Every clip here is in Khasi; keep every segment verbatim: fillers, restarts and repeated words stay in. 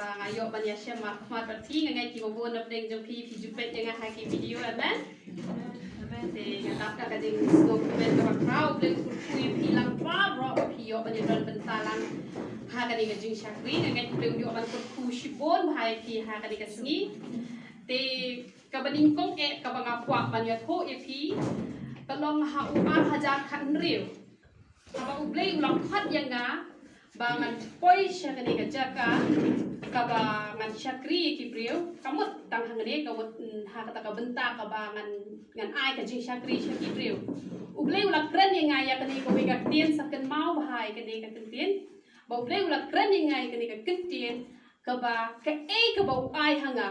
Nga ïoh ban ïashem markhmat bad phi, nga ngeit ki ba bun na pdeng jong phi, phi ju peit ïa nga ha ki video, amen. Te nga dap da ka jingsngewkmen kaba khraw, U Blei un kyrkhu ïa phi lang baroh ba phi ïoh ban ïadon bynta lang ha kane ka jingshakri. Nga ngeit U Blei un ïoh ban kyrkhu shibun bha ïa phi ha kane ka sngi. Te kaba nyngkong eh kaba nga kwah ban ïathuh ïa phi ka long ha u ar hajar khathynriew. Haba U Blei u la khot ïa nga ba ngan poi sha kane ka jaka kaba ngan shakri ïa ki briew, ka mut tang hangne, ka mut, mm, ha kata ka bynta kaba ngan, ngan ai ka jingshakri sha ki briew. U Blei u la kren ïa nga ïa kane kawei ka ktien, sa kynmaw bha ïa kane ka ktien. Ba U Blei u la kren ïa nga ïa kane ka ktien kaba kaei kaba u ai ha nga.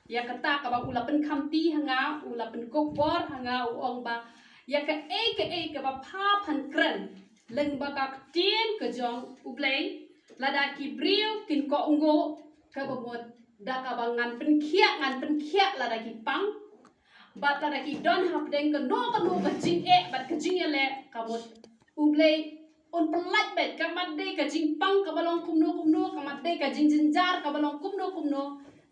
Ïa kata kaba u la pynkhamti ha nga, u la pynkup bor ha nga, u ong ba ïa kaei kaei kaba pha phan kren lyngba ka ktien ka jong U Blei, lada ki briew kin kohnguh, kaba mut da kaba ngan pynkhiah, ngan pynkhiah lada ki pang. Bad lada ki don hapdeng kano kano ka jingeh bad ka jingïaleh, ka mut U Blei un pyllait beit. Kam dei ka jingpang kaba long kumno kumno, kam dei ka jingjynjar kaba long kumno kumno.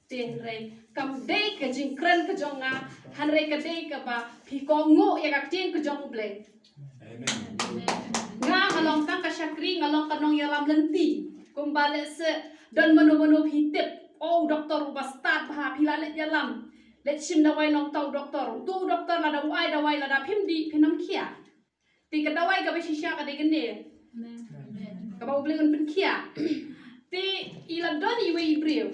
Te hynrei kam dei ka jingkren ka jong nga, hynrei ka dei kaba phi kohnguh ïa ka ktien ka jong U Blei. Amen. Nga, nga long tang ka shakri, nga long ka nongïalam lynti. Kumba lehse don mano mano phi tip, oh, doktor uba stad bha, phi la leit ïalam, leit shim dawai na uta u doktor. Uta u doktor lada u ai dawai, lada phim dih, phin ym khiah. Te ka dawai kaba shisha ka dei kane, kaba U Blei un pynkhiah. Te i la don iwei i briew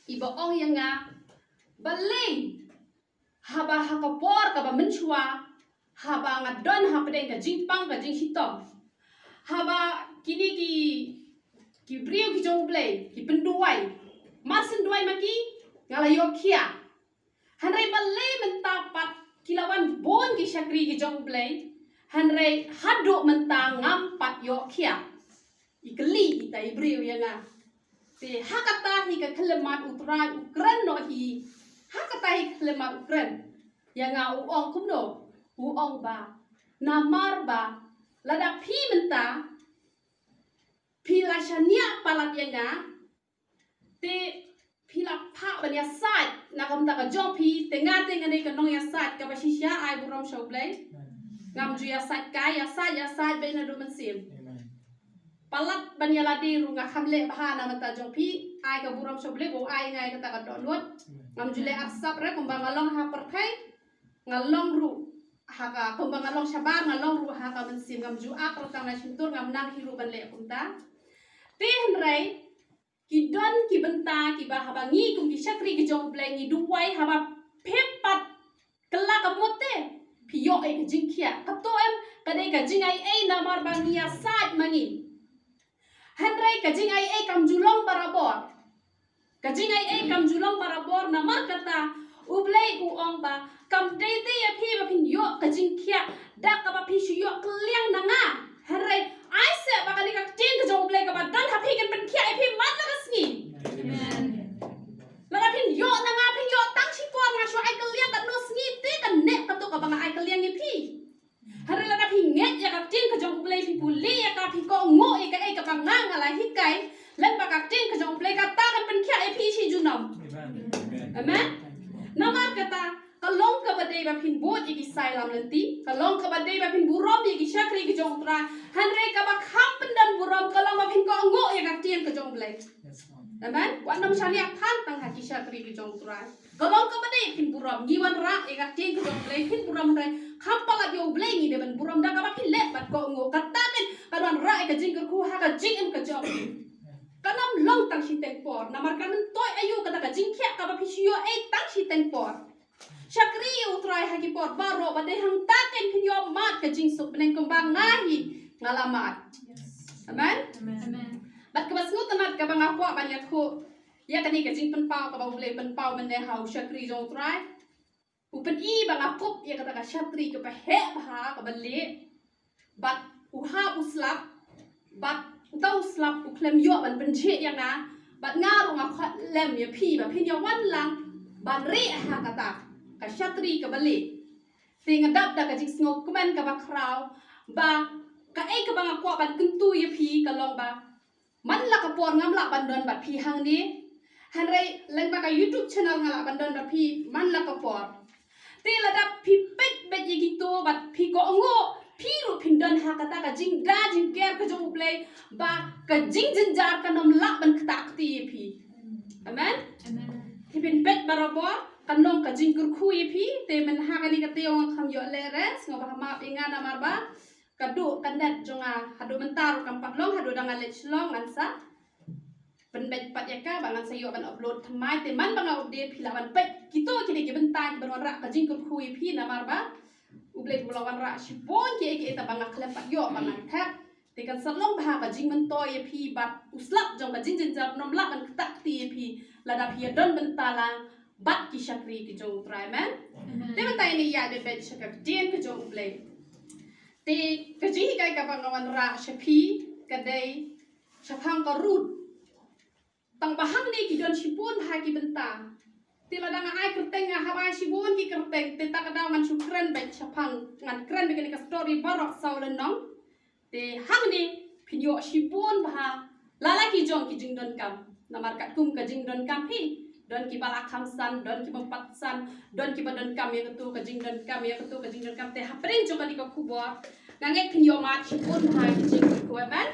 iba ong ïa nga, balei haba ha ka por kaba mynshuwa, haba nga don hapdeng ka jingpang ka jingshitom, haba kine ki, ki briew ki jong U Blei ki pynduwai, mar shen duwai ma ki, nga la ïoh khiah. Hynrei balei mynta pat ki la wan bun ki shakri ki jong U Blei, hynrei haduh mynta ngam pat ïoh khiah? I kylli ita i briew ïa nga. Te ha kata hi ka khyllipmat U Trai u kren noh hi. Ha kata hi ka khyllipmat u kren ïa nga, u ong kumno? U ong ba namar ba lada phi mynta phi la shaniah palat ïa nga, te phi la phah ban ïasaid na ka bynta ka jong phi. Te nga te nga dei ka nongïasaid kaba shisha, ai burom sha U Blei. Ngam ju ïasaid kai, ïasaid, ïasaid beit naduh mynsiem. Palat ban ïalade ruh nga kham leh bha na ka bynta jong phi. Ai ka burom sha U Blei ba u ai nga ïa kata ka dohnud. Ngam ju leh arsap re, kumba nga long ha pyrthei, nga long ruh ha ka, kumba nga long shabar, nga long ruh ha ka mynsiem. Ngam ju ap ruh tang na shyntur, ngam nang hi ruh ban leh kumta. Te hynrei ki don ki bynta kiba haba ngi kum ki shakri ki jong U Blei ngi duwai, haba phim pat kylla ka mut te phi ïoh ïa ka jingkhiah. Kato em ka dei ka jingaiei namar ba ngi ïasaid ma ngi. Hynrei ka jingaiei kam ju long barabor. Ka jingaiei kam ju long barabor, namar kata U Blei u ong ba kam dei te ïa phi ba phin ïoh ka jingkhiah da kaba phi shu ïoh kylliang na nga. Hynrei ai se ba kane ka ktien ka jong U Blei kaba don ha phi kan pynkhiah ïa phi man la ka sngi. Lada phin ïoh na nga, phin ïoh tang shipor, nga shu ai kylliang katno sngi te kan neh kato kaba nga ai kylliang ïa phi. Hynrei lada phi ngeit ïa ka ktien ka jong U Blei, phi pule ïa ka, phi kohnguh ïa kaei kaba nga nga la hikai lyngba ka ktien ka jong U Blei, kata kan pynkhiah ïa phi shi junom. Amen. Namar kata ka long kaba dei ba phin bud ïa ki sailam lynti, ka long kaba dei ba phin burom ïa ki shakri ki jong U Trai. Hynrei kaba kham pyndon burom ka long ba phin kohnguh ïa ka ktien ka jong U Blei. Amen. Wat nym shaniah than tang ha ki shakri ki jong U Trai. Ka long kaba dei phin burom, ngi wanrah ïa ka ktien ka jong U Blei phin burom, hynrei kham palat ïa U Blei ngi dei ban burom da kaba phin leh bad kohnguh. Kata kan ka wanrah ïa ka jingkyrkhu ha ka jingim ka jong phi. Kan ym long tang shiteng por, namar kan ym toit aïu kata ka jingkhiah kaba phi shu ïoh ei tang shiteng por. Shakri ïa U Trai ha ki por baroh, ba dei hangta kan phin ïoh mad ka jingsuk bneng kumba nga hi nga la mad. Amen. Bad kaba sngewtynnat kaba nga kwah ban ïathuh ïa kane ka jingpynpaw kaba U Blei pynpaw mynne ha u shakri jong U Trai. U pyni ba nga kup ïa kata ka shatri kaba heh bha kaba lieh. Bad u hap u slap, bad uta u slap u khlem ïoh ban pynjhieh ïa nga, bad nga ruh nga khot lem ïa phi ba phin ïa wan lang ban rieh ha kata ka shatri kaba lieh. Te nga dap da ka jingsngewkmen kaba khraw ba kaei kaba nga kwah ban kyntu ïa phi ka long ba Man la ka por ngam lah ban don bad phi hangne. Hynrei lyngba ka YouTube channel nga lah ban don bad phi man la ka por. Te lada phi peit beit ïa kito bad phi kohnguh, phi ruh phin don ha kata ka jingda jingker ka jong U Blei, ba ka jingjynjar kan ym lah ban ktah kti ïa phi. Amen. Amen. Te phin peit barabor, kan long ka jingkyrkhu ïa phi. Te mynta ha kane ka taïew nga kham ïoh leh re, sngewbha map ïa nga namar ba ka duh ka net jong nga haduh mynta ruh kam pat long, haduh da nga leit Shillong ngan sa pynbeit pat ïa ka ba ngan sa ïoh ban upload thymmai. Te man ba nga update phi lah ban peit kito kine ki bynta kiban wanrah ka jingkyrkhu ïa phi namar ba U Blei u la wanrah shibun kiei kiei te ba nga khlem pat ïoh ba ngan thep. Te kan sa long bha ka jingmyntoi ïa phi bad u slap jong ka jingjynjar un ym lah ban ktah kti ïa phi lada phi ïa don bynta lang bad ki shakri ki jong U Trai. Amen. Amen. Te mynta ngin ïa beit beit sha ka ktien ka jong U Blei. Te ka jinghikai kaba nga wanrah sha phi ka dei shaphang ka Ruth. Tang ba hangne ki don shibun bha ki bynta. Te lada nga ai kyrteng nga hap ai shibun ki kyrteng, te ta ka daw ngan shu kren beit shaphang, ngan kren beit kane ka story baroh saw lynnong. Te hangne phin ïoh shibun bha la la ki jong ki jingdonkam. Namar katkum ka jingdonkam phi, don kiba la kham san, don kiba pat san, don kiba donkam ïa kato ka jingdonkam, ïa kato ka jingdonkam. Te hapdeng jong kane ka khubor nga ngeit phin ïoh mad shibun bha ki jingkyrkhu. Amen.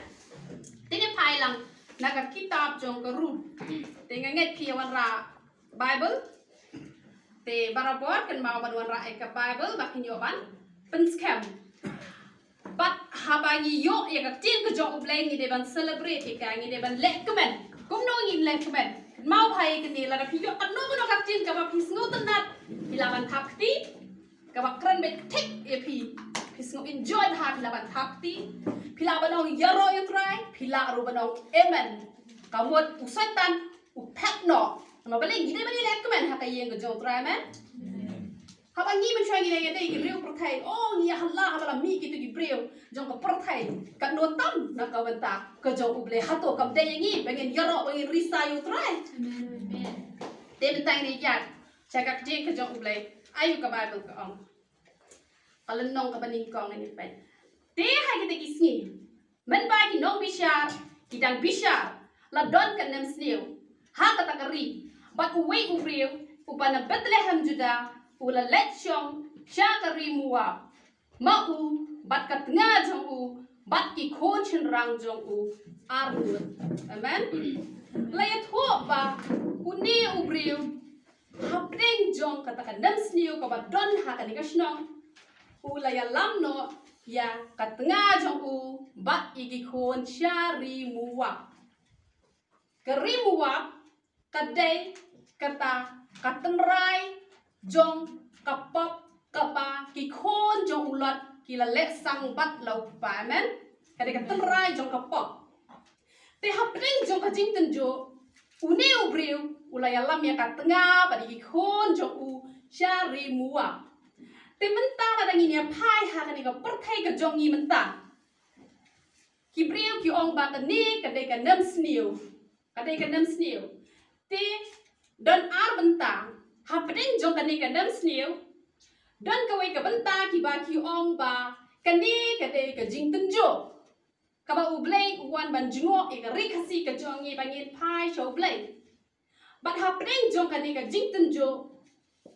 Te ngin phai lang na ka kitab jong ka Ruth. Te nga ngeit phi ïa wanrah Bible. Te barabor kynmaw ban wanrah ïa ka Bible ba kin ïoh ban pynskhem. Bad haba ngi ïoh ïa ka ktien ka jong U Blei ngi dei ban celebrate ïa ka, ngi dei ban leh kmen. Kumno ngin leh kmen? Kynmaw bha ïa kane, lada phi ïoh katno katno ka ktien kaba phi sngewtynnat, phi lah ban thap kti. Kaba kren beit thik ïa phi, phi sngew enjoy bha phi lah ban thap kti. Phi lah ban ong ïaroh ïa U Trai, phi lah ruh ban ong amen. Ka mut u Soitan u thep noh. Namar balei? Ngi dei ban ïaleh kmen ha ka ïing ka jong U Trai. Amen. Haba ngi mynshuwa ngi dei, ngi dei ki briew pyrthei, oh ngi ïa hala haba la mih kito ki briew jong ka pyrthei, katno tam na ka bynta ka jong U Blei. Hato kam dei ïa ngi ba ngin ïaroh, ba ngin risa ïa U Trai? Amen. Te mynta ngin ïa sha ka ktien ka jong U Blei. Ayu ka Bible ka ong. Ka lynnong kaba nyngkong ngin ïa peit. Te ha kita ki sngi, mynba ki nongbishar ki dang bishar, la don ka nemsniew ha kata ka ri. Bad uwei u briew uba na Bethlehem Judah u la leit shong sha ka ri Moab. Ma u bad ka tnga jong u bad ki khun shynrang jong u arngut. Amen. La ïathuh ba une u briew hapdeng jong kata ka nemsniew kaba don ha kane ka shnong, u la ïalam noh ïa ka tnga jong u bad ïa ki khun sha ri Moab. Ka ri Moab ka dei kata ka tynrai jong ka pop kaba ki khun jong u Lot ki la leh sang bad la u kpa. Amen. Ka dei ka tynrai jong ka pop. Te hapdeng jong ka jingtynjuh, une u briew u la ïalam ïa ka tnga bad ïa ki khun jong u sha ri Moab. Te mynta lada ngin ïa phai ha kane ka pyrthei ka jong ngi mynta, ki briew ki ong ba kane ka dei ka nemsniew. Ka dei ka nemsniew. Te don ar bynta hapdeng jong kane ka nemsniew. Don kawei ka bynta kiba ki ong ba kane ka dei ka jingtynjuh kaba U Blei u wan ban jngoh ïa ka ri Khasi ka jong ngi ba ngin phai sha U Blei. Bad hapdeng jong kane ka jingtynjuh,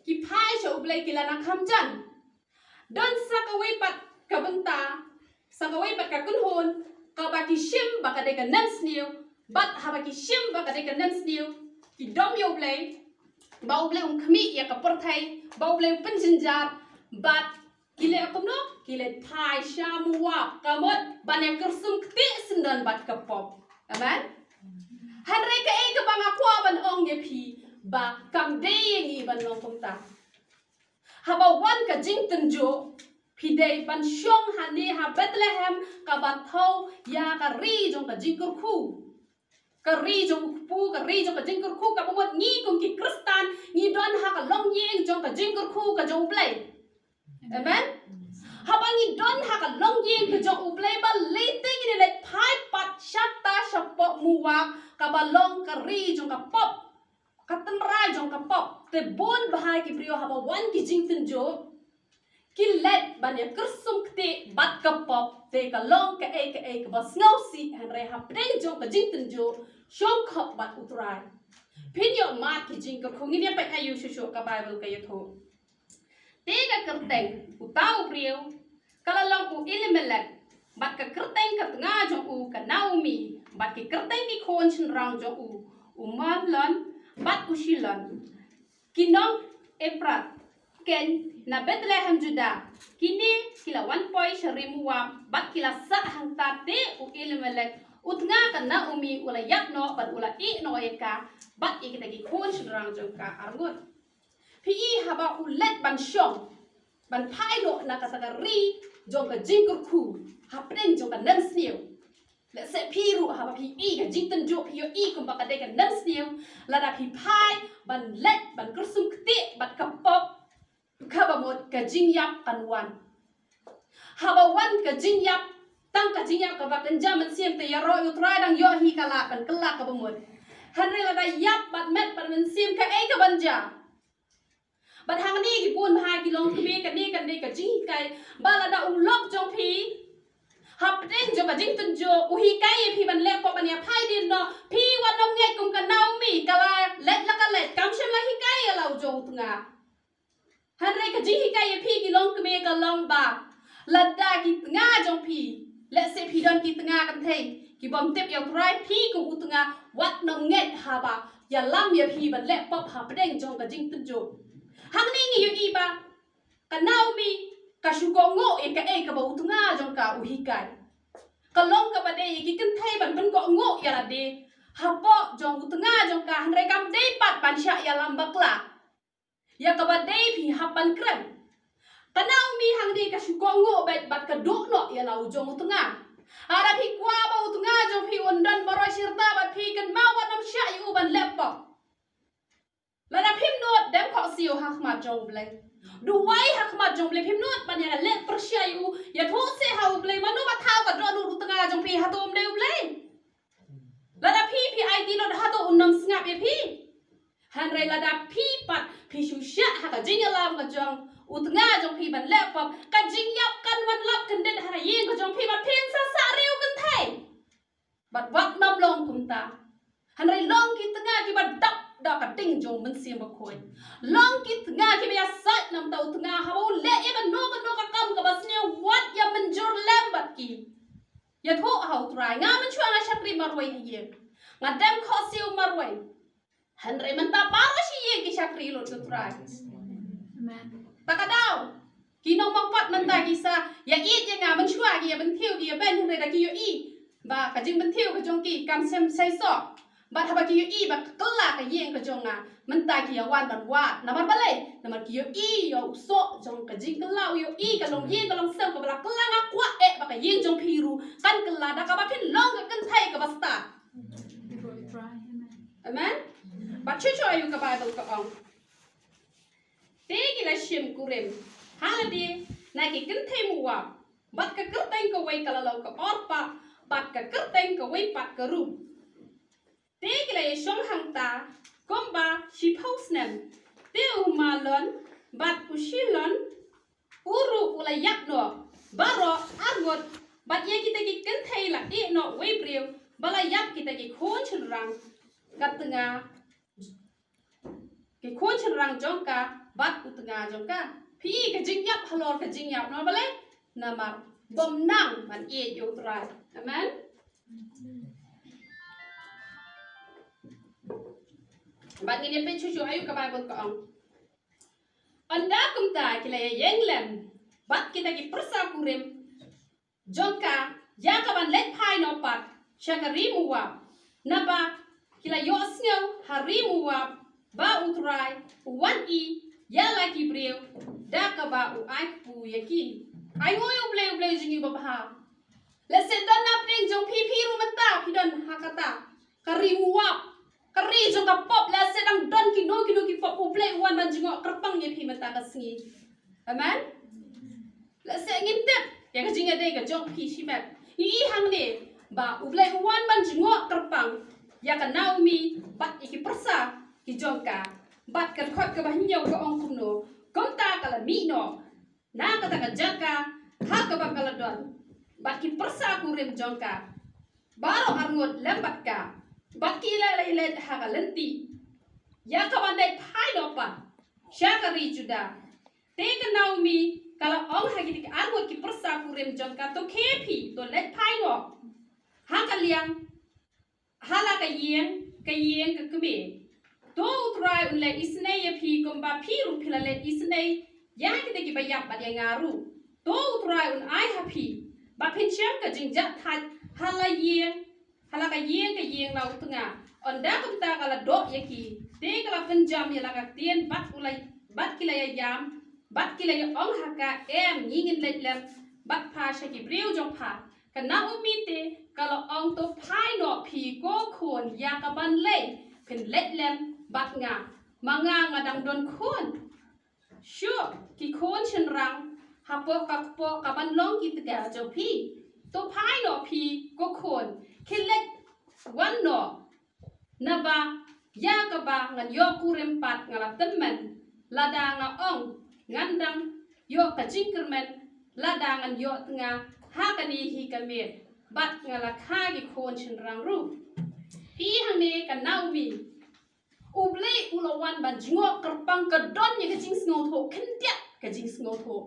ki phai sha U Blei ki la nang kham jan. Don sa kawei pat ka bynta, sa kawei pat ka kynhun kaba ki shim ba ka dei ka nemsniew. Bad haba ki shim ba ka dei ka nemsniew, ki dom ïa U Blei ba U Blei um khmih ïa ka pyrthei, ba U Blei u pynjynjar. Bad ki leh kumno? Ki leit phai sha Moab, ka mut ban ïa kyrsum ktieh syndon bad ka pop. Amen. Hynrei kaei kaba nga kwah ban ong ïa phi, ba kam dei ïa ngi ban long kumta. Haba wan ka jingtynjuh, phi dei ban shong hangne ha Bethlehem kaba thew ïa ka ri jong ka jingkyrkhu. Ka ri jong u kpu, ka ri jong ka jingkyrkhu, kaba mut ngi kum ki Khristan ngi don ha ka longïing jong ka jingkyrkhu ka jong U Blei. Amen. Haba ngi don ha ka longïing ka jong U Blei, balei te ngin leit phai pat shata shapoh Moab kaba long ka ri jong ka pop, ka tynrai jong ka pop? Te bun bha ki briew haba wan ki jingtynjuh, ki leit ban ïa kyrsum ktieh bad ka pop, te ka long kaei kaei kaba sngewsih, hynrei hapdeng jong ka jingtynjuh shongkhop bad U Trai. Phin ïoh mad ki jingkyrkhu, ngin ïa peit aïu shuh shuh ka Baibl ka ïathuh. Te ka kyrteng uta u briew ka la long u Elimelek, bad ka kyrteng ka tnga jong u ka Naomi, bad ki kyrteng ki khun shynrang jong u, u Mahlon bad u Shilon, ki nong Ephrath, keiñ na Bethlehem Judah. Kine ki la wan poi sha ri Moab, bad ki la sah hangta. Te u Elimelek u tnga ka Naomi u la ïap noh bad u la ïeh noh ïa ka bad ïa kita ki khun shynrang jong ka arngut. Phi i haba u leit ban shong, ban phai noh na kata ka ri jong ka jingkyrkhu, hapdeng jong ka nemsniew. Lehse phi ruh haba phi i ka jingtynjuh phi ïohi kumba ka dei ka nemsniew, lada phi phai ban leit ban kyrsum ktieh bad ka pop, kaba mut ka jingïap kan wan. Haba wan ka jingïap, tang ka jingïap kaba kynja mynsiem, te ïaroh ïa U Trai dang ïoh hi ka lad ban kylla kaba mut. Hynrei lada ïap bad met bad mynsiem, kaei kaban jia? Bad hangne ki bun bha ki longkmie, kane kan dei ka jinghikai ba lada u lok jong phi hapdeng jong ka jingtynjuh u hikai ïa phi ban leh pop ban ïa phai dien noh, phi wat nym ngeit kum ka Naomi, ka la leit la ka leit, kam shym la hikai ïa la u jong u tnga. Hynrei ka jinghikai ïa phi ki longkmie ka long ba lada ki tnga jong phi, lehse phi don ki tnga kynthei ki bym tip ïa U Trai, phi kum u tnga wat nym ngeit haba ïalam ïa phi ban leh pop hapdeng jong ka jingtynjuh. Hangne ngi ïohi ba ka Naomi ka shu kohnguh ïa kaei kaba u tnga jong ka u hikai. Ka long kaba dei ïa ki kynthei ban pynkohnguh ïa lade hapoh jong u tnga jong ka, hynrei kam dei pat ban shah ïalam bakla ïa kaba dei phi hap ban kren. Ka Naomi hangne ka shu kohnguh beit bad ka duh noh ïa la u jong u tnga. Lada phi kwah ba u tnga jong phi un don baroh shi rta bad phi kynmaw, wat nym shah ïa u ban leh pop. Lada phim nud, dem khohsiew ha khmat jong U Blei. Duwai ha khmat jong U Blei, phim nud ban ïa leh pyrshah ïa u, ïathuh seh ha U Blei, mano ba thaw ka dohnud u tnga jong phi, hato um dei U Blei? Lada phi, phi aiti lut, hato un nym sngap ïa phi? Hynrei lada phi pat phi shu shah ha ka jingïalam ka jong u tnga jong phi ban leh pop, ka jingïap kan wan lap kyndit ha ka ïing ka jong phi bad phin sa sah riew kynthei. Bad wat nym long kumta. Hynrei long ki tnga kiba dap da ka ding jong U Mynsiem Bakhuid. Long ki tnga kiba ïasaid namar u tnga, haba u leh ïa kano kano ka kam kaba sniew, wat ïa mynjur lem bad ki. Ïathuh ha U Trai, nga mynshuwa nga shakri marwei ha ïing, nga dem khohsiew marwei. Hynrei mynta baroh shi ïing ki shakri lut ïa U Trai. Amen. Ta ka daw ki nongmangpat mynta ki sa ïa ïeit ïa nga, mynshuwa ki ïa bynthiew, ki ïa beiñ, hynrei da ki ïohi ba ka jingpynthiew ka jong ki kam shym seisoh. Bad haba ki ïohi ba ka kylla ka ïing ka jong nga, mynta ki ïa wan ban wad. Namar balei? Namar ki ïohi ïa u soh jong ka jingkylla, u ïohi ka longïing ka longsem kaba la kylla. Nga kwah eh ba ka ïing jong phi ruh kan kylla da kaba phin long ka kynthei kaba stad. Amen. Bad shuh shuh aïu ka Baibl ka ong. Te ki la shim kurim ha lade na ki kynthei Moab, bad ka kyrteng kawei ka la long ka Orpah, bad ka kyrteng kawei pat ka Ruth. Te ki la ïashong hangta kumba shiphew snem. Te u Mahlon bad u Shilon u ruh u la ïap noh baroh arngut, bad ïa kita ki kynthei la ïeh noh uwei u briew ba la ïap kita ki khun shynrang ka tnga, ki khun shynrang jong ka bad u tnga jong ka. Phi i ka jingïap halor ka jingïap, namar balei? Namar bym nang ban ïeit ïa U Trai. Amen. Bad ngin ïa peit shuh shuh aïu ka Baibl ka ong. Ynda kumta ki la ïeng lem bad kita ki pyrsa kurim jong ka ïa ka ban leit phai noh pat sha ka ri Moab, naba ki la ïohsngew ha ri Moab ba U Trai u wan ïa la ki briew da kaba u ai kpu ïa ki. Ai nguh ïa U Blei, U Blei jong ngi babha. Lehse don na pdeng jong phi, phi ruh mynta phi don ha kata ka ri Moab, ka ri jong ka pop. Lehse dang don kino kino ki pop, U Blei u wan ban jngoh kyrpang ïa phi mynta ka sngi. Amen. Lehse ngim tip ïa ka jingïadei ka jong phi shimet. Ngi i hangne ba U Blei u wan ban jngoh kyrpang ïa ka Naomi bad ïa ki pyrsa ki jong ka. Bad ka dkhot kaba hynñiew ka ong kumno? Kumta ka la mih noh na kata ka jaka ha kaba ka la don, bad ki pyrsa kurim jong ka baroh arngut lem bad ka, bad ki la leit ha ka lynti ïa kaban leit phai noh pat sha ka ri Juda. Te ka Naomi ka la ong ha kito ki arngut ki pyrsa kurim jong ka, to khie phi, to leit phai noh ha ka liang, ha la ka ïing, ka ïing ka kmie. To U Trai un leh isynei ïa phi kumba phi ruh phi la leh isynei ïa kito kiba ïap bad ïa nga ruh. To U Trai un ai ha phi ba phin shem ka jingjahthait ha la ïing, ha la ka ïing, ka ïing la u tnga. Ynda kumta ka la doh ïa ki, te ka la pynjam ïa la ka ktien bad u la, bad ki la ïa ïam, bad ki la ïa ong ha ka, em, ngi ngin leit lem bad pha sha ki briew jong pha. Ka Naomi te ka la ong, to phai noh phi ko khun ïa kaban leit, phin leit lem bad nga, ma nga nga dang don khun. Shuh ki khun shynrang hapoh ka kpoh kaban long ki tnga jong phi. To phai noh phi ko khun, khie leit wan noh, naba ïa kaba ngan ïoh kurim pat nga la tymmen, lada nga ong ngan dang ïoh ka jingkyrmen, lada ngan ïoh tnga ha kane hi ka miet, bad nga la kha ki khun shynrang ruh. Phi hangne ka Naomi, U Blei u la wan ban jngoh kyrpang, ka don ïa ka jingsngewthuh, khyndiat ka jingsngewthuh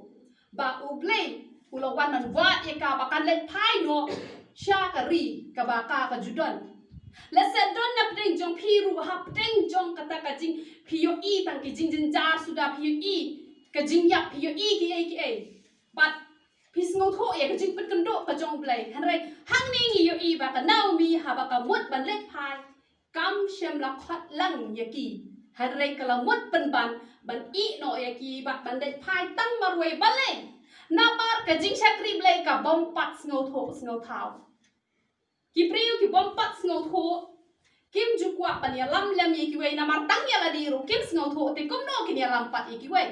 ba U Blei u la wan ban wad ïa ka ba kan leit phai noh sha ka ri kaba ka ka ju don. Lehse don na pdeng jong phi ruh, ha pdeng jong kata ka jing, phi ïohi tang ki jingjynjar suda, phi ïohi ka jingïap, phi ïohi kiei kiei. Bad phi sngewthuh ïa ka jingpynkynduh ka jong U Blei. Hynrei hangne ngi ïohi ba ka Naomi haba ka mut ban leit phai, kam shym la khot lang ïa ki. Hynrei ka la mut pynban ban ïeh noh ïa ki bad ban leit phai tang marwei. Balei? Namar ka jingshakri Blei ka bym pat sngewthuh sngewthaw. Ki briew ki bym pat sngewthuh, kim ju kwah ban ïalam lem ïa kiwei, namar tang ïa lade ruh kim sngewthuh, te kumno kin ïalam pat ïa kiwei?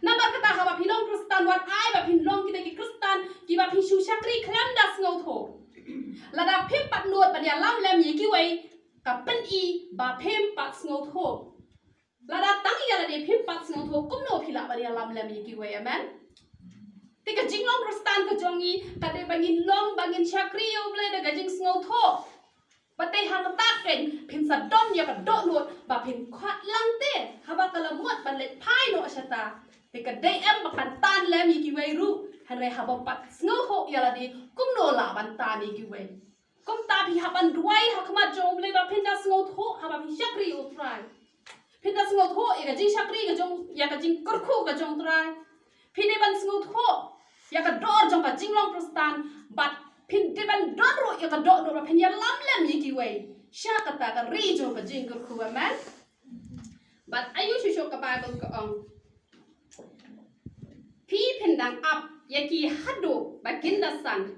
Namar kata haba phi long Khristan, wat ai ba phin long kita ki Khristan kiba phi shu shakri khlem da sngewthuh. Lada phim pat nud ban ïalam lem ïa kiwei, ka pyni ba phim pat sngewthuh. Lada tang ïa lade phim pat sngewthuh, kumno phi lah ban ïalam lem ïa kiwei, amen? Te ka jinglong Khristan ka jong ngi ka dei ba ngin long, ba ngin shakri ïa U Blei da ka jingsngewthuh. Bad te hangta kein phin sa don ïa ka dohnud ba phin khot lang te haba ka la mut ban leit phai noh shata. Te ka dei em ba kan tan lem ïa kiwei ruh, hynrei haba pat sngewthuh ïa lade, kumno lah ban tan ïa kiwei? Kumta phi hap ban duwai ha khmat jong U Blei ba phin da sngewthuh haba phi shakri U Trai. Phin da sngewthuh ïa ka jingshakri ka jong, ïa ka jingkyrkhu ka jong U Trai. Phin dei ban sngewthuh ïa ka dor jong ka jinglong Khristan, bad phin dei ban don ruh ïa ka dohnud ba phin ïalam lem ïa kiwei sha kata ka ri jong ka jingkyrkhu, amen. Bad aïu shuh shuh ka Baibl ka ong, phi phin dang ap ïa ki haduh ba kin da san.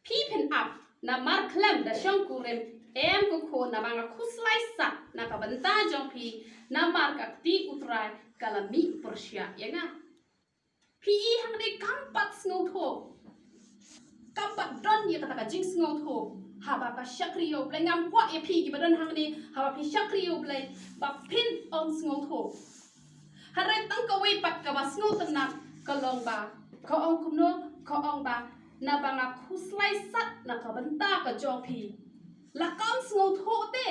Phi phin ap namar khlem da shongkurim, em ko khun, namar nga khuslai sat na ka bynta jong phi, namar ka kti U Trai ka la mih pyrshah ïa nga. Phi i hangne kam pat sngewthuh, kam pat don ïa kata ka jingsngewthuh haba ka shakri ïa U Blei. Ngam kwah ïa phi kiba don hangne, haba phi shakri ïa U Blei, ba phin ym sngewthuh. Hynrei tang kawei pat kaba sngewtynnat ka long ba ka ong kumno, ka ong ba naba nga khuslai sat na ka bynta ka jong phi. La kam sngewthuh te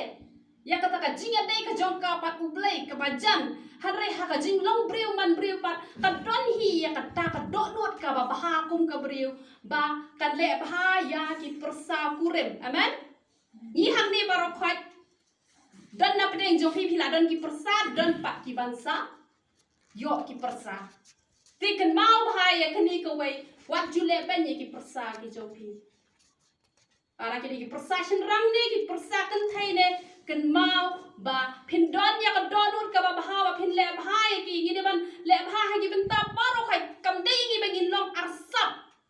ïa kata ka jingïadei ka jong ka bad U Blei kaba jan, hynrei ha ka jinglong briew man briew pat ka don hi ïa kata ka dohnud kaba bha kum ka briew ba kan leh bha ïa ki pyrsa kurim. Amen. Ngi hangne baroh khoit, don na pdeng jong phi, phi la don ki pyrsa, don pat ki ban sa ïoh ki pyrsa. Te kynmaw bha ïa kane kawei, wat ju lehbeiñ ïa ki pyrsa ki jong phi. Ara kine ki pyrsa shynrang ne ki pyrsa kynthei ne, kynmaw ba phin don ïa ka dohnud kaba bha ba phin leh bha ïa ki. Ngi dei ban leh bha ha ki bynta baroh khoit, kam dei ngi ba ngin long arsap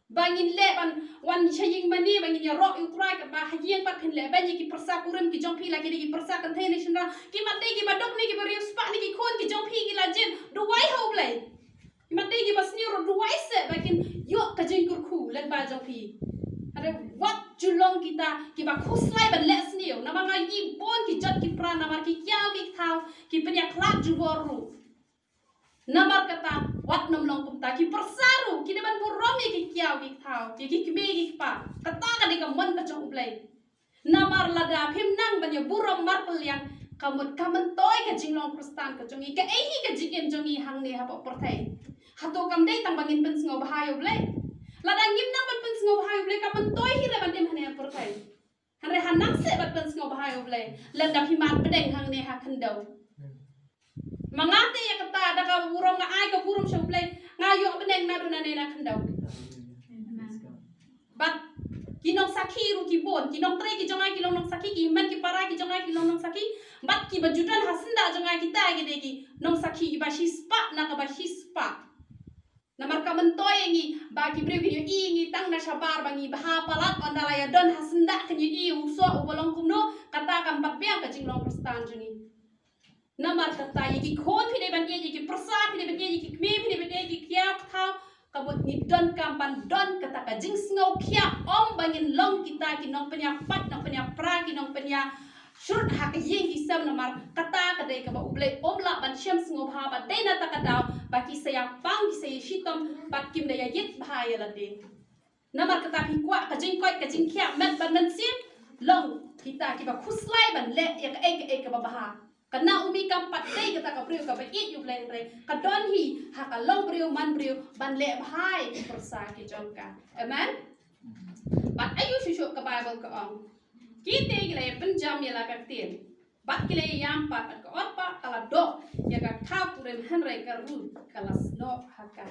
ba ngin leh ban wan sha ïing mane ba ngin ïaroh ïa U Trai, kaba ha ïing pat phin lehbeiñ ïa ki pyrsa kurim ki jong phi, la ki dei ki pyrsa kynthei ne shynrang, ki mat dei kiba duk ne kiba riewspah ne ki khun ki jong phi ki la jied, duwai ha U Blei. Ki mat dei kiba sniew ruh, duwai seh ba kin ïoh ka jingkyrkhu lyngba jong phi. Hynrei wat ju long kita kiba khuslai ban leh sniew, namar nga i bun ki jot ki pra namar ki kiaw ki thaw, ki pynïakhlad jubor ruh. Namar kata wat nym long kumta, ki pyrsa ruh ki dei ban burom ïa ki kiaw ki thaw, ïa ki kmie ki kpa. Kata ka dei ka mon ka jong U Blei. Namar lada phim nang ban ïa burom marpylliang, ka mut ka myntoi ka jinglong Khristan ka jong ngi, kaei hi ka jingim jong ngi hangne hapoh pyrthei. Hato kam dei tang ba ngin pynsngewbha ïa U Blei? Lada ngim nang ban pynsngewbha ïa U Blei, ka myntoi hi re ban im hangne ha pyrthei. Hynrei ha nang seh ban pynsngewbha ïa U Blei, lada phi mad bneng hangne ha khyndew. Ma nga te ïa kata, da ka burom nga ai ka burom sha U Blei, nga ïoh bneng naduh nane na khyndew. Bad ki nongsakhi ruh ki bun, ki nongtrei ki jong nga ki long nongsakhi, ki hynmen ki para ki jong nga ki long nongsakhi, bad kiba ju don ha syndah jong nga kita ki dei ki nongsakhi kiba shispah na kaba shispah. Namar ka myntoi ïa ngi ba ki briew kin ïohi ïa ngi tang na shabar ba ngi bha palat, ynda la ïa don ha syndah kin ïohi u soh uba long kumno, kata kam pat biang ka jinglong Khristan jong ngi. Namar kata ïa ki khun phi dei ban ïeit, ïa ki pyrsa phi dei ban ïeit, ïa ki kmie phi dei ban ïeit, ïa ki kiaw ki thaw, ka mut ngi donkam ban don kata ka jingsngewkhia, ym ba ngin long kita ki nongpynïaid, nongpynïapra, ki nongpynïa shrut ha ka ïing ki sem, namar kata ka dei kaba U Blei um lah ban shem sngewbha ba dei na kata ka daw ba ki sa ïa pang, ki sa ïa shitom bad kim da ïa ïeit bha ïa lade. Namar kata phi kwah ka jingkoit ka jingkhiah met bad mynsiem, long kita kiba khuslai ban leh ïa kaei kaei kaba bha. Ka Naomi kam pat dei kata ka briew kaba ïeit ïa U Blei, hynrei ka don hi ha ka long briew man briew ban leh bha ïa ki pyrsa ki jong ka. Amen. Bad ayu shuh shuh ka Baibl ka ong, ki te ki la ïa pynjam ïa la ka ktien, bad ki la ïam pat, bad ka Orpa ka la doh ïa ka khaw kurim, hynrei ka Ruth ka la snoh ha ka.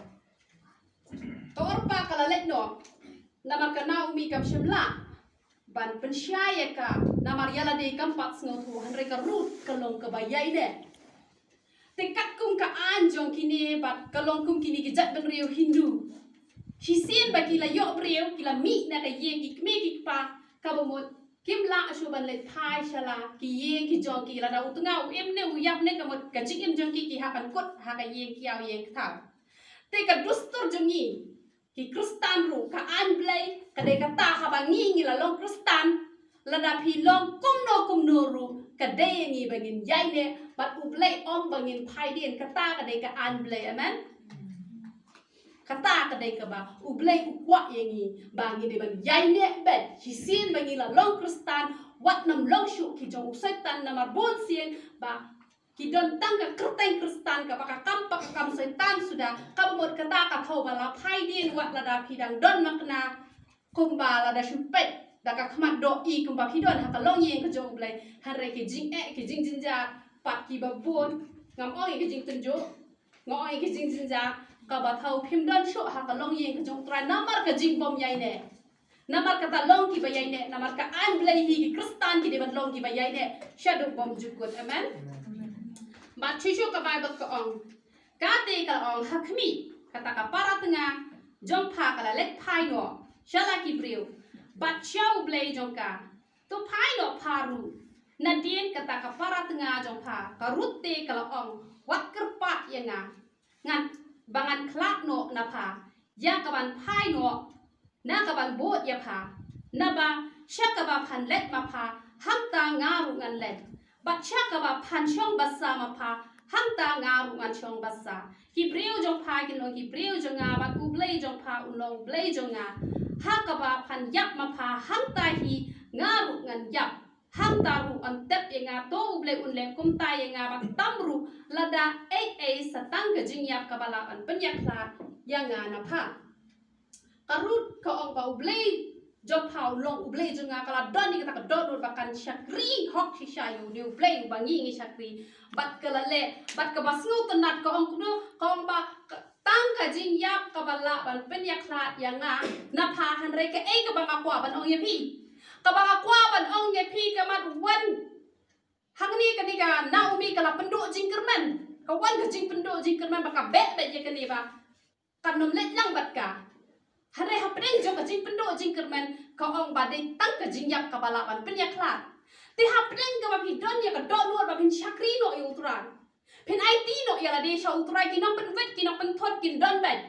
Ka Orpa ka la leit noh namar ka Naomi kam shym lah ban pynshai ïa ka, namar ïa lade kam pat sngewthuh, hynrei ka Ruth ka long kaba ïaineh. Te katkum ka aiñ jong kine bad ka long kum kine ki jaitbynriew Hindu, shisien ba ki la ïoh briew ki la mih na ka ïing, ki kmie ki kpa, kaba mut kim lah shuh ban leit phai sha la ki ïing ki jong ki. Lada u tnga u im ne u ïap ne, ka mut ka jingim jong ki ki hap ban kut ha ka ïing kiaw ïing kthaw. Te ka dustur jong ngi ki Khristan ruh, ka aiñ Blei ka dei kata, haba ngi ngi la long Khristan, lada phi long kumno kumno ruh ka dei ïa ngi ba ngin ïaineh bad U Blei, ym ba ngin phai dien. Kata ka dei ka aiñ Blei. Amen. Kata ka dei kaba U Blei u kwah ïa ngi, ba ngi dei ban ïaineh beit shisien ba ngi la long Khristan, wat nym long shuh ki jong u Soitan, namar bun sien ba ki don tang ka kyrteng Khristan kaba ka kam pat ka kam Soitan suda, kaba mut kata ka thew ba la phai dien wat lada phi dang don makna, kumba lada shu peit da ka khmat doh i kumba phi don ha ka longïing ka jong U Blei, hynrei ki jingeh ki jingjynjar pat kiba bun. Ngam ong ïa ki jingtynjuh, nga ong ïa ki jingjynjar, kaba thew phim don shuh ha ka longïing ka jong U Trai namar ka jingbym ïaineh. Namar kata long kiba ïaineh, namar ka aiñ Blei hi, ki Khristan ki dei ban long kiba ïaineh shaduh bymjukut. Amen. Bad shuh shuh ka Baibl ka ong, ka te ka la ong, ha khmih, kata ka para tnga jong pha ka la leit phai noh sha la ki briew bad sha U Blei jong ka. To phai noh pha ruh. Nadien kata ka para tnga jong pha ka Ruth te ka la ong, wat kyrpad ïa nga, ngan, ba ngan khlad noh na pha, ïa kaban phai noh na kaban bud ïa pha. Naba sha kaba phan leit ma pha, hangta nga ruh ngan leit. Bad sha kaba phan shong basa ma pha, hangta nga ruh ngan shong basa. Ki briew jong pha kin long ki briew jong nga, bad U Blei jong pha un long U Blei jong nga. Ha kaba phan ïap ma pha, hangta hi nga ruh ngan ïap. Hangta ruh yn tep ïa nga, to U Blei un leh kumta ïa nga, bad tam ruh lada ei ei sa tang ka jingïap kaba lah ban pynïakhlad ïa nga na pha. Ka Ruth ka ong ba U Blei jong pha u long U Blei jong nga, ka la don ïa kata ka dohnud ba kan shakri hok shisha ïa une U Blei uba ngi ngi shakri. Bad ka la leh, bad kaba sngewtynnat ka ong kumno, ka ong ba ka, tang ka jingïap kaba lah ban pynïakhlad ïa nga na pha, hynrei kaei kaba nga kwah ban ong ïa phi. Kaba nga kwah ban ong ïa phi, ka mat wan hangne kane ka Naomi ka la pynduh jingkyrmen. Ka wan ka jingpynduh jingkyrmen ba ka beh beh ïa kane ba kan nym leit lang bad ka. Hynrei hapdeng jong ka jingpynduh jingkyrmen ka ong ba dei tang ka jingïap kaba lah ban pynïakhlad. Te hapdeng kaba phi don ïa ka dohnud ba phin shakri noh ïa U Trai, phin aiti noh ïa lade sha U Trai, ki nongpynwit ki nongpynthut kin don beit.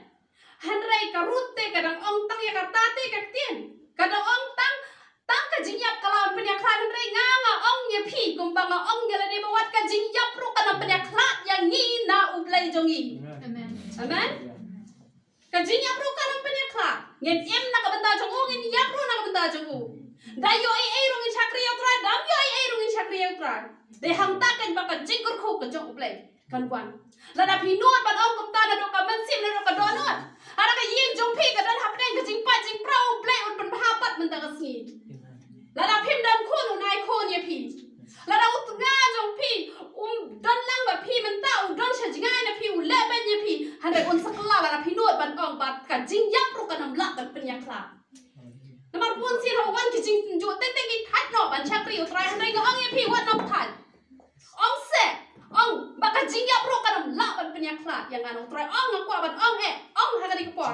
Hynrei ka Ruth te ka dang ong tang ïa kata te ka ktien. Ka dang ong tang, tang ka jingïap ka lah ban pynïakhlad, hynrei nga nga ong ïa phi kumba nga ong ïa lade ba wat ka jingïap ruh kan nym pynïakhlad ïa ngi na U Blei. jong ngi. Amen. Amen. Ka jingïap ruh kan ym pynïakhlad. Ngin im na ka bynta jong u, ngin ïap ruh na ka bynta jong u. Da ïoh ei ei ruh ngin shakri ïa u Trai, da ym ïoh ei ei ruh ngin shakri ïa u Trai. Dei hangta kan ba ka jingkyrkhu ka jong U Blei kan wan. Lada phi nud ban ong kumta naduh ka mynsiem, naduh ka dohnud. Haba ka ïing jong phi ka don hapdeng ka jingpait jingpra, U Blei un pynbha pat mynta ka sngi. Lada phim don khun, un ai khun ïa phi. Lada u tnga jong phi um don lang bad phi mynta, u don sha jngai na phi, u leh beiñ ïa phi. Hynrei un sa kylla lada phi nud ban ong, bad ka jingïap ruh kan ym lah ban pynïakhlad. Namar bun sien haba wan ki jingtynjuh teng teng ki thait noh ban shakri U Trai, hynrei nga ong ïa phi, wat nym thait. Ong seh, ong ba ka jingïap ruh kan ym lah ban pynïakhlad ïa nga na U Trai. Ong, nga kwah ban ong eh, ong ha kane ka por.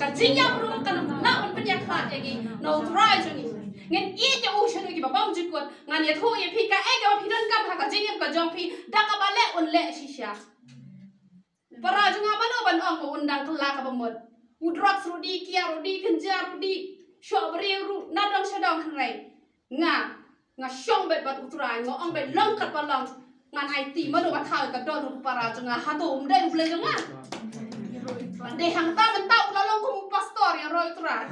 Ka jingïap ruh kan ym lah ban pynïakhlad ïa ngi na U Trai jong ngi. Ngin ïeit ïa u shaduh kiba bymjukut. Ngan ïathuh ïa phi kaei kaba phi donkam ha ka jingim ka jong phi, da kaba leh un leh shisha. Para jong nga, mano ban ong ba un dang kylla kaba mut. U drugs ruh dih, kiad ruh dih, kynja ruh dih, shoh briew ruh na dong sha dong, hynrei nga, nga shong beit bad U Trai, nga ong beit long kat ba long. Ngan aiti, mano ba thaw ïa ka dohnud u para jong nga? Hato um dei U Blei jong nga? Dei hangta mynta u la long kum u pastor ïaroh ïa U Trai.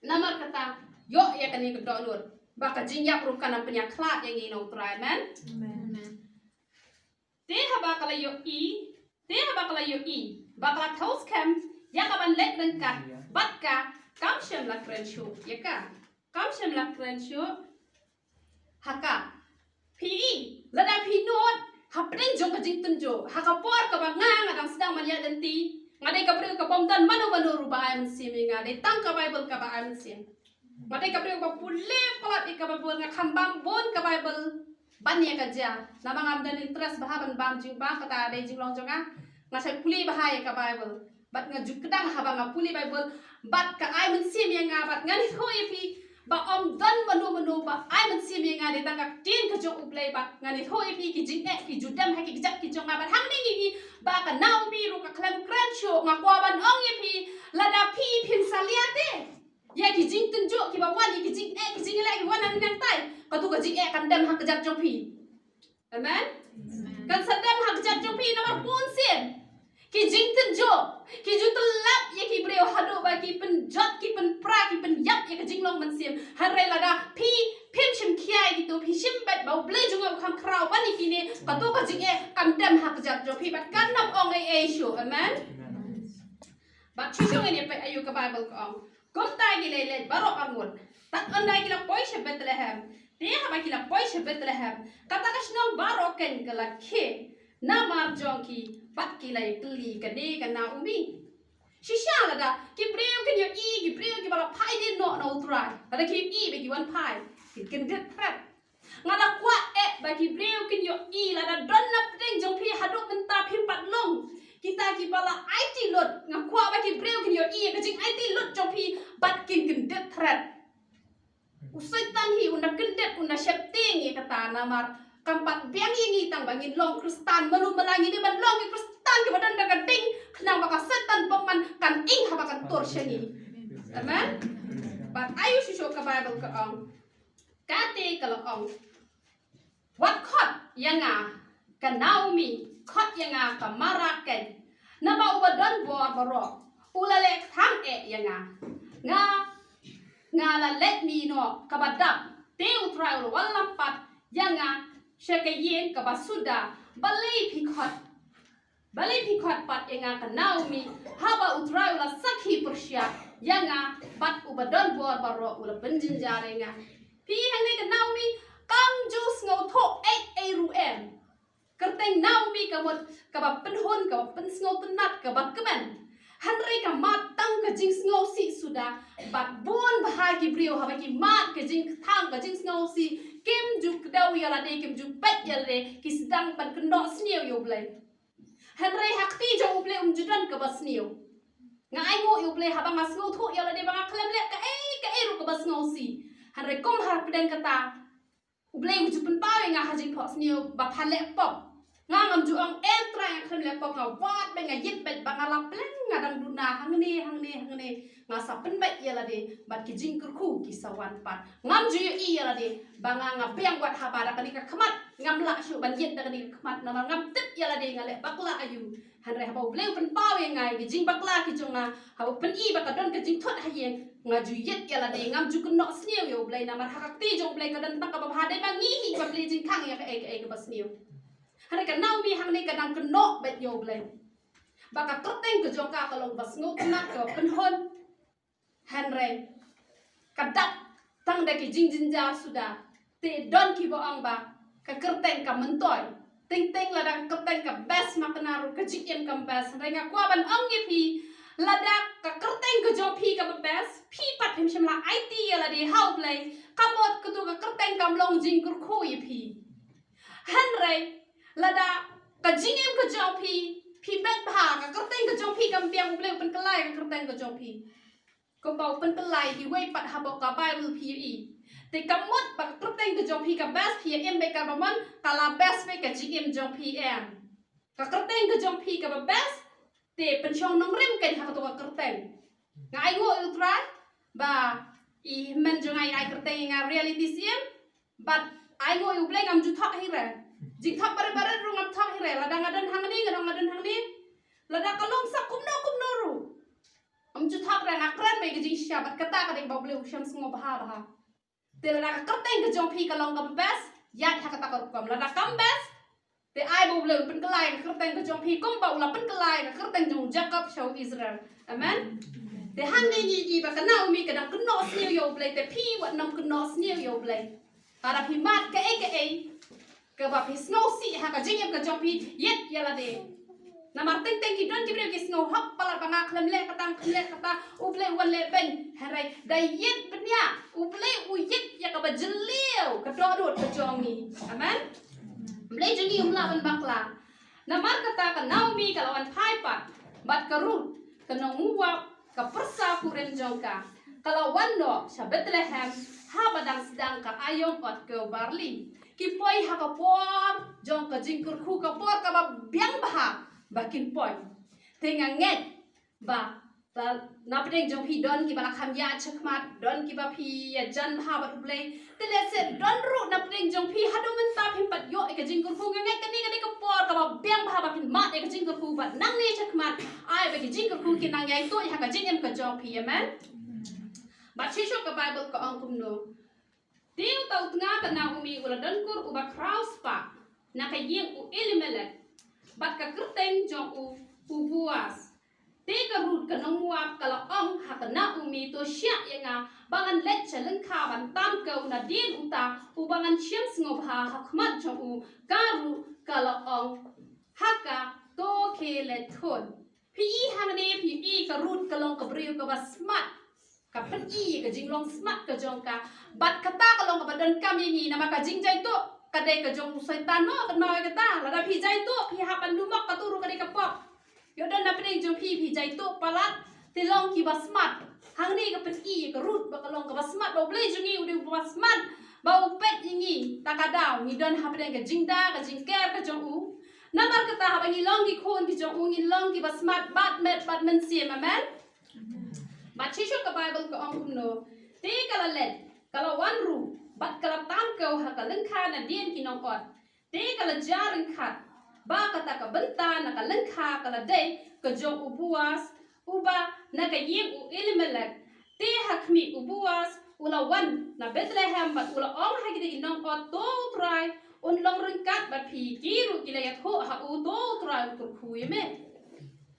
Namar kata, ïoh ïa kane ka dohnud ba ka jingïap ruh kan ym pynïakhlad ïa ngi na U Trai. Amen. Amen. Te haba ka la ïohi, te haba ka la ïohi ba ka la thew skhem ïa ka ban leh ryngkat bad ka, kam shym la kren shuh ïa ka. Kam shym la kren shuh ha ka. Phi i, lada phi nud hapdeng jong ka jingtynjuh, ha ka por kaba nga, nga dang sdang ban ïaid lynti, nga dei ka briew ka bym don mano mano ruh ba ai mynsiem ïa nga, dei tang ka Baibl kaba ai mynsiem. Nga dei ka briew ba pule palat ïa ka Baibl, nga kham bam bun ka Baibl ban ïa ka jia. Namar ngam don interest bha ban bam jingbam, kata dei jinglong jong nga. Nga shait pule bha ïa ka Baibl. Bad nga ju kdang haba nga pule Baibl, bad ka ai mynsiem ïa nga, bad ngan ïathuh ïa phi ba ym don mano mano ba ai mynsiem ïa nga, dei tang ka ktien ka jong U Blei, bad ngan ïathuh ïa phi ki jingeh ki ju dem ha ki kjat ki jong nga, bad hangne ngi i ba ka Naomi ruh ka khlem kren shuh. Nga kwah ban ong ïa phi, lada phi phim salia te ïa ki jingtynjuh kiba wan, ïa ki jingeh ki jingleh kiba wan hangne nangtai, kato ka jingeh kan dem ha kjat jong phi. Amen. Kan sa dem ha kjat jong phi namar bun sien ki jingtynjuh ki ju tyllap ïa ki briew haduh ba ki pynjot, ki pynpra, ki pynïap ïa ka jinglong mynsiem. Hynrei lada phi phim shim khia ïa kito, phi shim beit ba U Blei jong nga u kham khraw ban ïa kine, kato ka jingeh kan dem ha kjat jong phi bad kan ym ong ei ei shuh. Amen. Bad shuh shuh ngin ïa peit aïu ka Baibl ka ong. Kumta ki leit leit baroh arngut. Tad ynda ki la poi sha Bethlehem. Te haba ki la poi sha Bethlehem, kata ka shnong baroh keiñ ka la khie namar jong ki, bad ki la ïakylli kane ka Naomi. Shisha lada ki briew kin ïohi, ki briew kiba la phai dien noh na U Trai, lada ki ïohi ba ki wan phai, kin kyndit thret. Nga da kwah eh ba ki briew kin ïohi, lada don na pdeng jong phi haduh mynta phim pat long kita kiba la aiti lut, nga kwah ba ki briew kin ïohi ïa ka jingaiti lut jong phi bad kin kyndit thret. U Soitan hi un da kyndit, un da sheptieng ïa kata, namar kam pat biang ïa ngi tang ba ngin long Khristan. Mano mala ngi dei ban long ki Khristan kiba don da ka ding, khnang ba ka Soitan bymman kan ing haba kan tur sha ngi. Amen. Bad aïu shisha ka Baibl ka ong. Kata ka la ong, wat khot ïa nga ka Naomi, khot ïa nga ka Mara keiñ. Naba uba don bor baroh u la leh kthang eh ïa nga. Nga, nga la leh mih noh kaba dap, te U Trai u la wallam pat ïa nga sha ka ïing kaba suda. Balei phi khot Balei phi khot pat ïa nga ka Naomi, haba U Trai u la sakhi pyrshah ïa nga bad uba don bor baroh u la pynjynjar ïa nga. Phi hangne ka Naomi kam ju sngewthuh ei ei ruh em. Kyrteng Naomi ka mut kaba pynhun, kaba pynsngewtynnat, kaba kmen. Hynrei ka mad tang ka jingsngewsih suda, bad bun bha ki briew haba ki mad ka jingkthang, ka jingsngewsih, kim ju kdew ïa lade, kim ju peit ïa lade, ki sdang ban kynnoh sniew ïa U Blei. Hynrei ha kti jong U Blei um ju don kaba sniew. Nga ainguh ïa U Blei haba nga sngewthuh ïa lade ba nga khlem leh kaei kaei ruh kaba sngewsih. Hynrei kum hapdeng kata, U Blei u ju pynpaw ïa nga ha jingphohsniew ba phan leh pop. Nga ngam ju ong em Trai, nga khlem leh pop, nga wad beit, nga ïit beit ba nga la pleng, nga dang duna hangne hangne hangne. Nga sa pynbeit ïa lade bad ki jingkyrkhu ki sa wan pat. Ngam ju ïohi ïa lade ba nga nga biang wat haba da kane ka khmat ngam lah shuh ban ïit da kane ka khmat namar ngam tip ïa lade nga leh bakla aïu. Hynrei haba U Blei u pynpaw ïa nga ïa ki jingbakla ki jong nga, haba u pyni ba ka don ka jingthut ha ïing, nga ju ïit ïa lade, ngam ju kynnoh sniew ïa U Blei namar ha ka kti jong U Blei ka don tang kaba bha, dei ma ngi hi ba plie jingkhang ïa kaei kaei kaba sniew. Hynrei ka Naomi hangne ka dang kynnoh beit ïa U Blei ba ka kyrteng ka jong ka ka long ba sngewtynnat, kaba pynhun. Hynrei ka dap tang da ki jingjynjar suda. Te don kiba ong ba ka kyrteng ka myntoi. Teng teng lada ka kyrteng ka best ma kane ruh ka jingim kam best. Hynrei nga kwah ban ong ïa phi, lada ka kyrteng ka jong phi kaba best, phi pat phim shym la aiti ïa lade ha U Blei, ka mut kato ka kyrteng kam long jingkyrkhu ïa phi. Hynrei lada ka jingim ka jong phi, phi beit bha, ka kyrteng ka jong phi kam biang, U Blei u pynkylla ïa ka kyrteng ka jong phi. Kumba u pynkylla ïa kiwei pat, haba ka Baibl phi ïohi, te ka mut ba ka kyrteng ka jong phi ka best, phi ïa im beit kaba mon, ka la best beit ka jingim jong phi em. Ka kyrteng ka jong phi kaba best, te pynshong nongrim kein ha kato ka kyrteng. Nga ainguh ïa U Trai ba i hynmen jong nga i ai kyrteng ïa nga Reality Siem. Bad ainguh ïa U Blei ngam ju thok hi re. Jingthok barit barit ruh ngam thok hi re. Lada nga don hangne, nga don, nga don hangne, lada ka long sa kumno kumno ruh, ngam ju thok re, nga kren beit ka jingshisha bad kata ka dei ba U Blei u shem sngewbha bha. Te lada ka kyrteng ka jong phi ka long kaba best, ïaid ha kata ka rukom. Lada kam best, te ai ba U Blei un pynkylla ïa ka kyrteng ka jong phi kumba u la pynkylla ïa ka kyrteng jong u Jakob sha u Israel. Amen. Te hangne ngi ïohi ba ka Naomi ka dang kynnoh sniew ïa U Blei, te phi wat nym kynnoh sniew ïa U Blei. Lada phi mad kaei kaei kaba phi sngewsih ha ka jingim ka jong phi, ïit ïa lade. Namar teng teng ki don ki briew ki sngew hok palat ba nga khlem leh kata, khlem leh kata, U Blei u wan leh beiñ. Hynrei da ïit bniah, U Blei u ïit ïa kaba jylliew ka dohnud ka jong ngi. Amen. U Blei jong ngi um lah ban bakla. Namar kata ka Naomi ka la wan phai pat bad ka Ruth ka nong Moab, ka pyrsa kurim jong ka, ka la wan noh sha Bethlehem haba dang sdang ka aïom ot kew barli. Ki poi ha ka por jong ka jingkyrkhu, ka por kaba biang bha ba kin poi. Te nga ngeit ba, ba na pdeng jong phi don kiba la kham ïaid shakhmat, don kiba phi ïajan bha bad U Blei. Te lehse don ruh na pdeng jong phi haduh mynta phim pat ïoh ïa ka jingkyrkhu. Nga ngeit kane ka dei ka por kaba biang bha ba phin mad ïa ka jingkyrkhu bad nangne shakhmat ai ba ki jingkyrkhu kin nang ïaituh ïa ka jingim ka jong phi. Amen. Bad shisha ka Baibl ka ong kumno? Te uta u tnga ka Naomi u la don kur uba khraw spah na ka ïing u Elimelek, bad ka kyrteng jong u u Boas. Te ka Ruth ka nong Moab ka la ong ha ka Naomi, to shah ïa nga ba ngan leit sha lyngkha ban tam kew nadien uta uba ngan shem sngewbha ha khmat jong u. Ka Ruth ka la ong ha ka, to khie leit khun. Phi i hangne, phi i ka Ruth ka long ka briew kaba smat. Ka pyni ka jinglong smat ka jong ka. Bad kata ka long kaba donkam ïa ngi, namar ka jingjaituh ka dei ka jong u Soitan mo, kynmaw ïa kata. Lada phi jaituh, phi hap ban dumok, kato ruh ka dei ka pop. Ïoh don na pdeng jong phi, phi jaituh palat, te long kiba smat. Hangne ka pyni ka Ruth ba ka long kaba smat, ba U Blei jong ngi u dei uba smat, ba u peit ïa ngi ta ka daw ngi don ha pdeng ka jingda ka jingker ka jong u. Namar kata haba ngi long ki khun ki jong u, ngi long kiba smat bad met bad mynsiem. Amen. Bad shisha ka Baibl ka ong kumno? Te ka la leit, ka la wan ruh bad ka la tam kew ha ka lyngkha nadien ki nong ot. Te ka la jia ryngkat ba kata ka bynta na ka lyngkha ka la dei ka jong u Boas, uba na ka ïing u Elimelek. Te ha khmih u Boas u la wan na Bethlehem bad u la ong ha kita ki nong ot, to U Trai un long ryngkat bad phi. Ki ruh ki la ïathuh ha u, to U Trai un kyrkhu ïa me.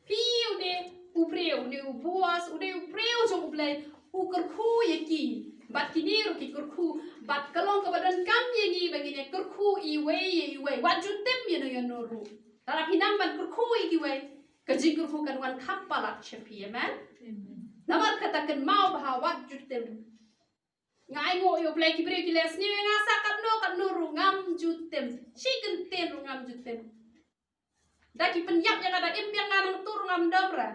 Phi, u dei u briew, u dei u Boas, u dei u briew jong U Blei, u kyrkhu ïa ki. Bad kine ruh ki kyrkhu, bad ka long kaba donkam ïa ngi ba ngin ïa kyrkhu iwei ïa iwei. Wat ju tim ïano ïano ruh. Lada phi nang ban kyrkhu ïa kiwei, ka jingkyrkhu kan wan kham palat sha phi. Amen. Namar kata kynmaw bha, wat ju tim. Nga ainguh ïa U Blei, ki briew ki leh sniew ïa nga sa katno katno ruh ngam ju tim. Shi kyntien ruh ngam ju tim. Da ki pynïap ïa nga, da im biang nga nangta ruh ngam dom re.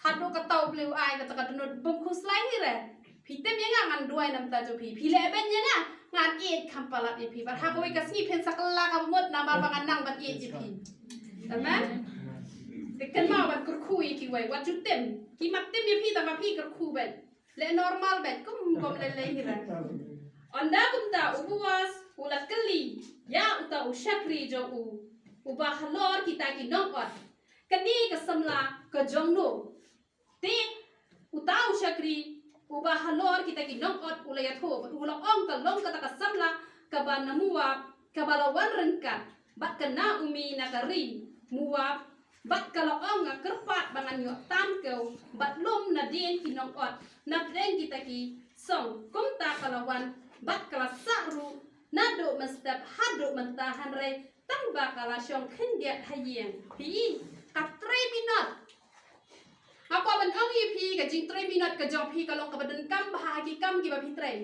Haduh kata U Blei u ai kata ka dohnud bym khuslai hi re. Phi tem ïa nga ngan duwai namar ta jong phi. Phi leh beiñ ïa nga ngan ïeit kham palat ïa phi. Bad ha kawei ka sngi phin sa kylla ka mut namar ba ngan nang ban ïeit ïa phi. Amen. Te kynmaw ban kyrkhu ïa kiwei. Wat ju tem. Ki mat tem ïa phi tang ba phi kyrkhu beiñ. Leh normal beiñ kum kum leh leh hi ra. Ynda kumta u Boas u la kylli ïa uta u shakri jong u uba halor kita ki nongot. Kane ka samla ka jong no? Te uta u shakri uba halor kita ki nongot u la ïathuh bad u la ong, ka long kata ka samla kaba na Moab kaba la wan ryngkat bad ka Naomi na ka ri Moab, bad ka la ong, nga kyrpad ba ngan ïoh tam kew bad lum nadien ki nongot, napdeng kita ki song. Kumta ka la wan bad ka la sah ruh naduh mynstep haduh mynta, hynrei tang ba ka la shong khyndiat ha ïing. Phi i, ka trei minot. Nga kwah ban ong ïa phi, ka jingtrei minot ka jong phi ka long kaba donkam bha ha ki kam kiba phi trei.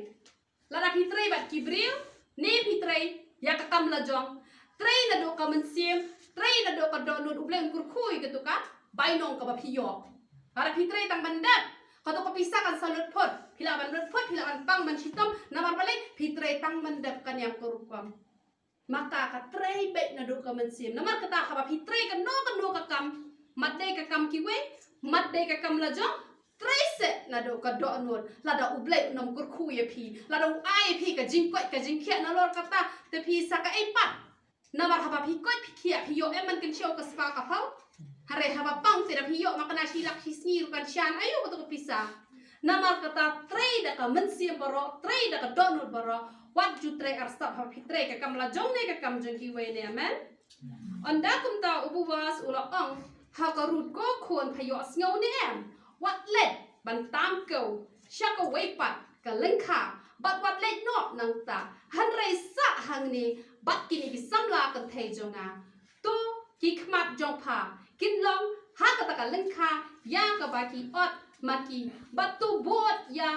Lada phi trei bad ki briew ne phi trei ïa ka kam la jong, trei naduh ka mynsiem, trei naduh ka dohnud, U Blei un kyrkhu ïa kato ka bainong kaba phi ïoh. Lada phi trei tang ban dep, kato ka pisa kan sa lut phot. Phi lah ban lut phot, phi lah ban pang ban shitom, namar balei? Phi trei tang ban dep, kan ïam ka rukom. Ma ka, ka trei beit naduh ka mynsiem. Namar kata haba phi trei kano kano ka kam, mat dei ka kam kiwei, mat dei ka kam la jong, trei seh naduh ka dohnud. Lada U Blei un ym kyrkhu ïa phi, lada u ai ïa phi ka jingkoit ka jingkhiah nalor kata, te phi sa kaei pat? Namar haba phi koit phi khiah, phi ïoh em ban kynshew ka spah ka phew? Hynrei haba pang te da phi ïoh ma kane shi lak shi sngi ruh kan shan aïu kato ka pisa. Namar kata trei da ka mynsiem baroh, trei da ka dohnud baroh. Wat ju trei arsap haba phi trei ka kam la jong ne ka kam jong kiwei ne, amen. Ynda kumta u Boas u la ong ha ka Ruth, ko khun, pha ïohsngew ne em? Wat leit ban tam kew sha kawei pat ka lyngkha bad wat leit noh nangta, hynrei sah hangne bad kine ki samla kynthei jong nga. To ki khmat jong pha kin long ha kata ka lyngkha ïa kaba ki ot ma ki, bad to bud ïa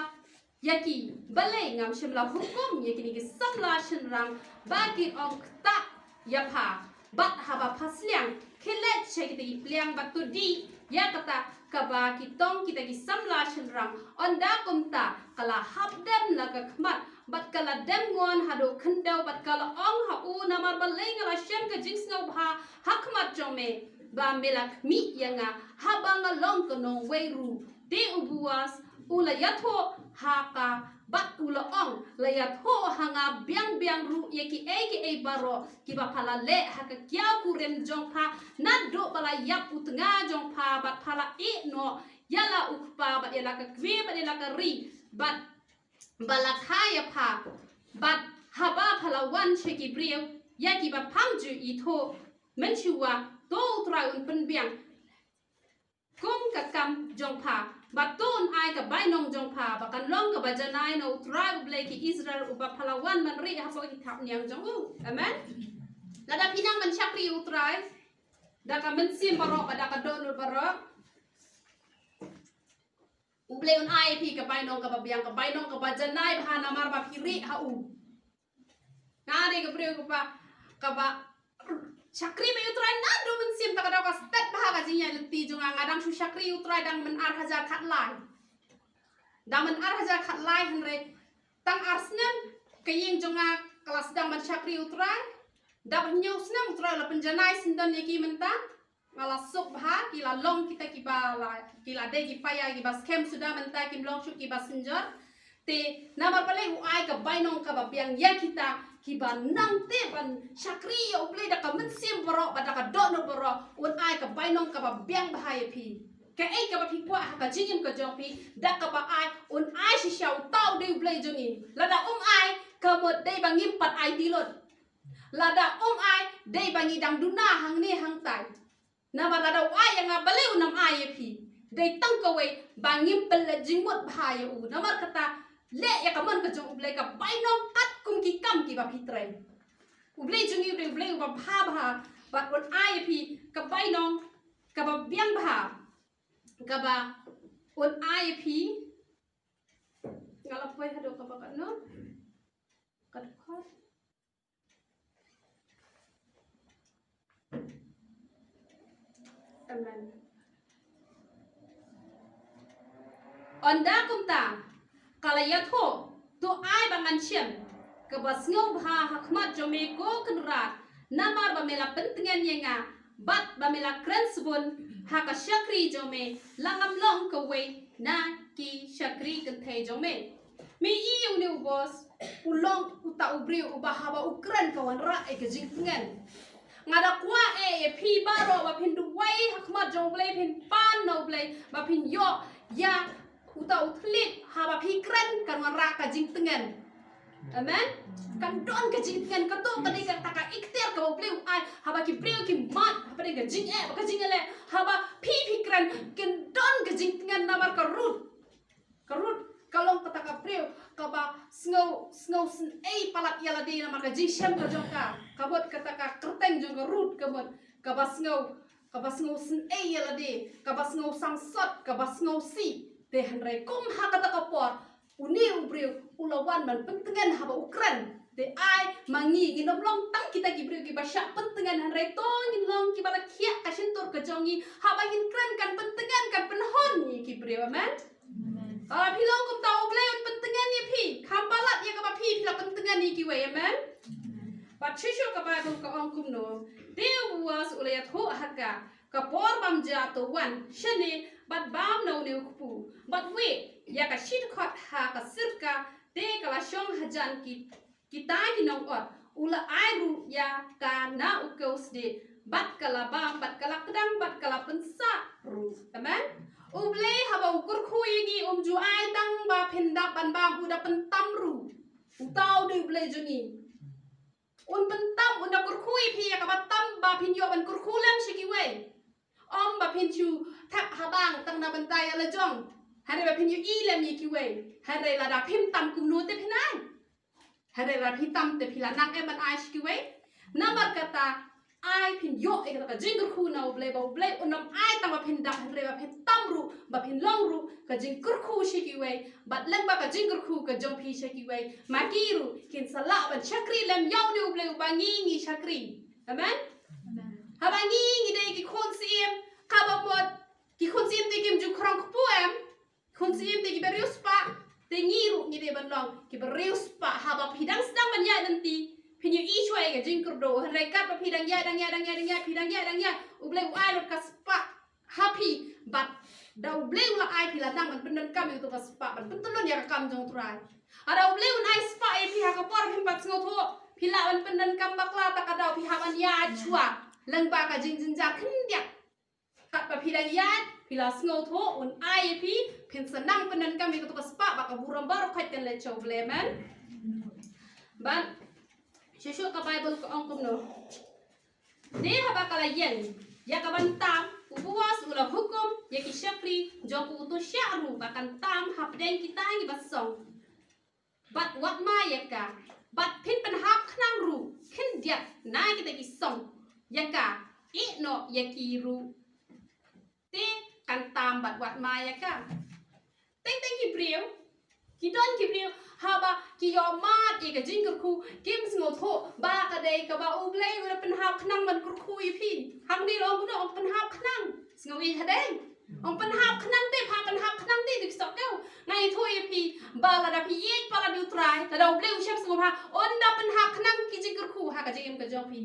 ïa ki. Balei ngam shym la hukum ïa kine ki samla shynrang ba kin ong ktah ïa pha? Bad haba pha sliang, khie leit sha kita ki pliang bad to dih ïa kata kaba ki tong kita ki samla shynrang. Ynda kumta ka la hap dem na ka khmat bad ka la dem ngon haduh khyndew bad ka la ong ha u, namar balei nga la shem ka jingsngewbha ha khmat jong me, ba me la khmih ïa nga haba nga long ka nongwei ruh? Te u Boas u la ïathuh ha ka bad u la ong, la ïathuh ha nga biang biang ruh ïa kiei kiei baroh kiba pha la leh ha ka kiaw kurim jong pha, naduh ba la ïap u tnga jong pha bad pha la ïeh noh ïa la u kpa bad ïa la ka kmie bad ïa la ka ri bad ba la kha ïa pha. Bad haba pha la wan sha ki briew ïa kiba pham ju ithuh mynshuwa, to U Trai un pynbiang kum ka kam jong pha, bad to un ai ka bainong jong pha ba kan long kaba janai na U Trai U Blei ki Israel, uba pha la wan ban rieh hapoh ki thapniang jong u. Amen. Lada phi nang ban shakri U Trai da ka mynsiem baroh bad da ka dohnud baroh, U Blei un ai phi ka bainong kaba biang, ka bainong kaba janai bha namar ba phi rieh ha u. Nga dei ka briew kaba, kaba shakri bad U Trai naduh mynsiem, ta ka daw ka stet bha ka jingïaid lynti jong nga. Nga dang shu shakri U Trai dang mynarhajar khatlai. Dang mynarhajar khatlai, hynrei tang ar snem ka ïing jong nga ka la sdang ban shakri U Trai. Dap hynñiew snem U Trai la pynjanai syndon ïa ki mynta. Nga la suk bha, ki la long kita kiba la, ki la dei ki paia kiba skhem suda, mynta kim long shuh kiba synjor. Te namar balei? U ai ka bainong kaba biang ïa kita kiba nang teh ban shakri ïa U Blei da ka mynsiem baroh bad da ka dohnud baroh. Un ai ka bainong kaba biang bha ïa phi. Kaei kaba phi kwah ha ka jingim ka jong phi, da kaba ai, un ai shisha, uta u dei U Blei jong ngi. Lada um ai, ka mut dei ba ngim pat aiti lut. Lada um ai, dei ba ngi dang duna hangne hangtai. Namar lada u ai ïa nga, balei un ym ai ïa phi? Dei tang kawei, ba ngim pynleit jingmut bha ïa u. Namar kata, leh ïa ka mon ka jong U Blei, ka bainong katkum ki kam kiba phi trei. U Blei jong ngi u dei U Blei uba bha bha, bad un ai ïa phi ka bainong kaba biang bha, kaba un ai ïa phi. Nga la poi haduh kaba katno? Ka dkhot. Amen. Ynda kumta, ka Ïathuh, to ai ba ngan shem kaba sngewbha ha khmat jong me ko Kynrad, namar ba me la pyntngen ïa nga, bad ba me la kren sbun ha ka shakri jong me, la ngam long kawei na ki shakri kynthei jong me. Me i ïa une u bos, u long uta u briew uba haba u kren ka wanrah ïa ka jingtngen. Nga da kwah eh ïa phi baroh ba phin duwai ha khmat jong U Blei, phin pan na U Blei ba phin ïoh ïa uta u thylliej haba phi kren kan wanrah ka jingtngen. Amen. Kan don ka jingtngen, kato ka dei kata ka ikhtiar kaba U Blei u ai, haba ki briew ki mad hapdeng ka jingeh bad ka jingeh, haba phi phi kren kan don ka jingtngen. Namar ka Ruth, ka Ruth ka long kata ka briew kaba sngew, sngew sngewieit palat ïa lade namar ka jingshem ka jong ka. Ka mut kata ka kyrteng jong ka Ruth ka mut kaba sngew, kaba sngew sngewieit ïa lade, kaba sngew sangsot, kaba sngewsih. Te hynrei kum ha kata ka por, une u briew u la wan ban pyntngen haba u kren. Te ai ma ngi, ngin ym long tang kita ki briew kiba shah pyntngen, hynrei to ngin long kiba la khiah ka shyntur ka jong ngi haba ngin kren, kan pyntngen, kan pynhun ïa ki briew. Amen. Amen. Haba phi long kumta, U Blei un pyntngen ïa phi, kham palat ïa kaba phi phi la pyntngen ïa kiwei. Amen. Amen. Bad shisha ka Baibl ka ong kumno: Te u Boas u la ïathuh ha ka, ka por bam ja to wan shane bad bam na une u kpu, bad wei ïa ka shi dkhot ha ka sirka, te ka la shong hajan ki, kita ki nongot. U la ai ruh ïa ka na u kewsdeh, bad ka la bam, bad ka la kdang, bad ka la pynsah ruh. Amen. U Blei haba u kyrkhu ïa ngi, um ju ai tang ba phin dap ban bam, u da pyntam ruh. Uta u dei U Blei jong ngi. Un pyntam, un da kyrkhu ïa phi ïa kaba tam ba phin ïoh ban kyrkhu lem sha kiwei. Ym ba phin shu thep ha bang tang na bynta ïa la jong, hynrei ba phin ïohi lem ïa kiwei. Hynrei lada phim tam kumno te phin ai? Hynrei lada phi tam te phi la nang em ban ai sha kiwei? Namar kata, ai phin ïoh ïa kata ka jingkyrkhu na U Blei, ba U Blei un ym ai tang ba phin dap, hynrei ba phin tam ruh, ba phin long ruh ka jingkyrkhu sha kiwei, bad lyngba ka jingkyrkhu ka jong phi sha kiwei, ma ki ruh kin sa lah ban shakri lem ïa une U Blei uba ngi ngi shakri. Amen. Amen. Haba ngi ngi dei ki khun syiem, kaba mut ki khun syiem te kim ju khrong kpu em, khun syiem te kiba riewspah, te ngi ruh ngi dei ban long kiba riewspah. Haba phi dang sdang ban ïaid lynti, phin ïohi shuwa ïa ka jingkyrduh, hynrei katba phi dang ïaid, dang ïaid, dang ïaid, dang ïaid, phi dang ïaid, dang ïaid, U Blei u ai lut ka spah ha phi, bad da U Blei u la ai, phi la nang ban pyndonkam ïa kato ka spah ban pyntyllun ïa ka kam jong U Trai. Lada U Blei un ai spah ïa phi ha ka por phim pat sngewthuh, phi lah ban pyndonkam bakla, ta ka daw phi hap ban ïaid shuwa lyngba ka jingjynjar khyndiat. Katba phi dang ïaid, phi la sngewthuh, un ai ïa phi, phin sa nang pyndonkam ïa kato ka spah bad ka burom baroh khoit kan leit sha U Blei. Amen. Bad shisha ka Baibl ka ong kumno: Te haba ka la ïeng ïa ka ban tam, u Boas u la hukum ïa ki shakri jong u uto shiah ruh ba kan tam hapdeng kita kiba song, bad wad mai ïa ka, bad phin pynhap khnang ruh khyndiat na kita ki song ïa ka, ïeh noh ïa ki ruh, te kan tam bad wad mai ïa ka. Teng teng ki briew, ki don ki briew haba ki ïoh mad ïa ka jingkyrkhu, kim sngewthuh ba ka dei kaba U Blei u la pynhap khnang ban kyrkhu ïa phi. Hangne la ong kumno, ong pynhap khnang. Sngewbha hadien, ong pynhap khnang te, pha pynhap khnang te, te phi sngewthuh. Nga ïathuh ïa phi ba lada phi ïeit palat ïa U Trai, lada U Blei u shem sngewbha, un da pynhap khnang ki jingkyrkhu ha ka jingim ka jong phi.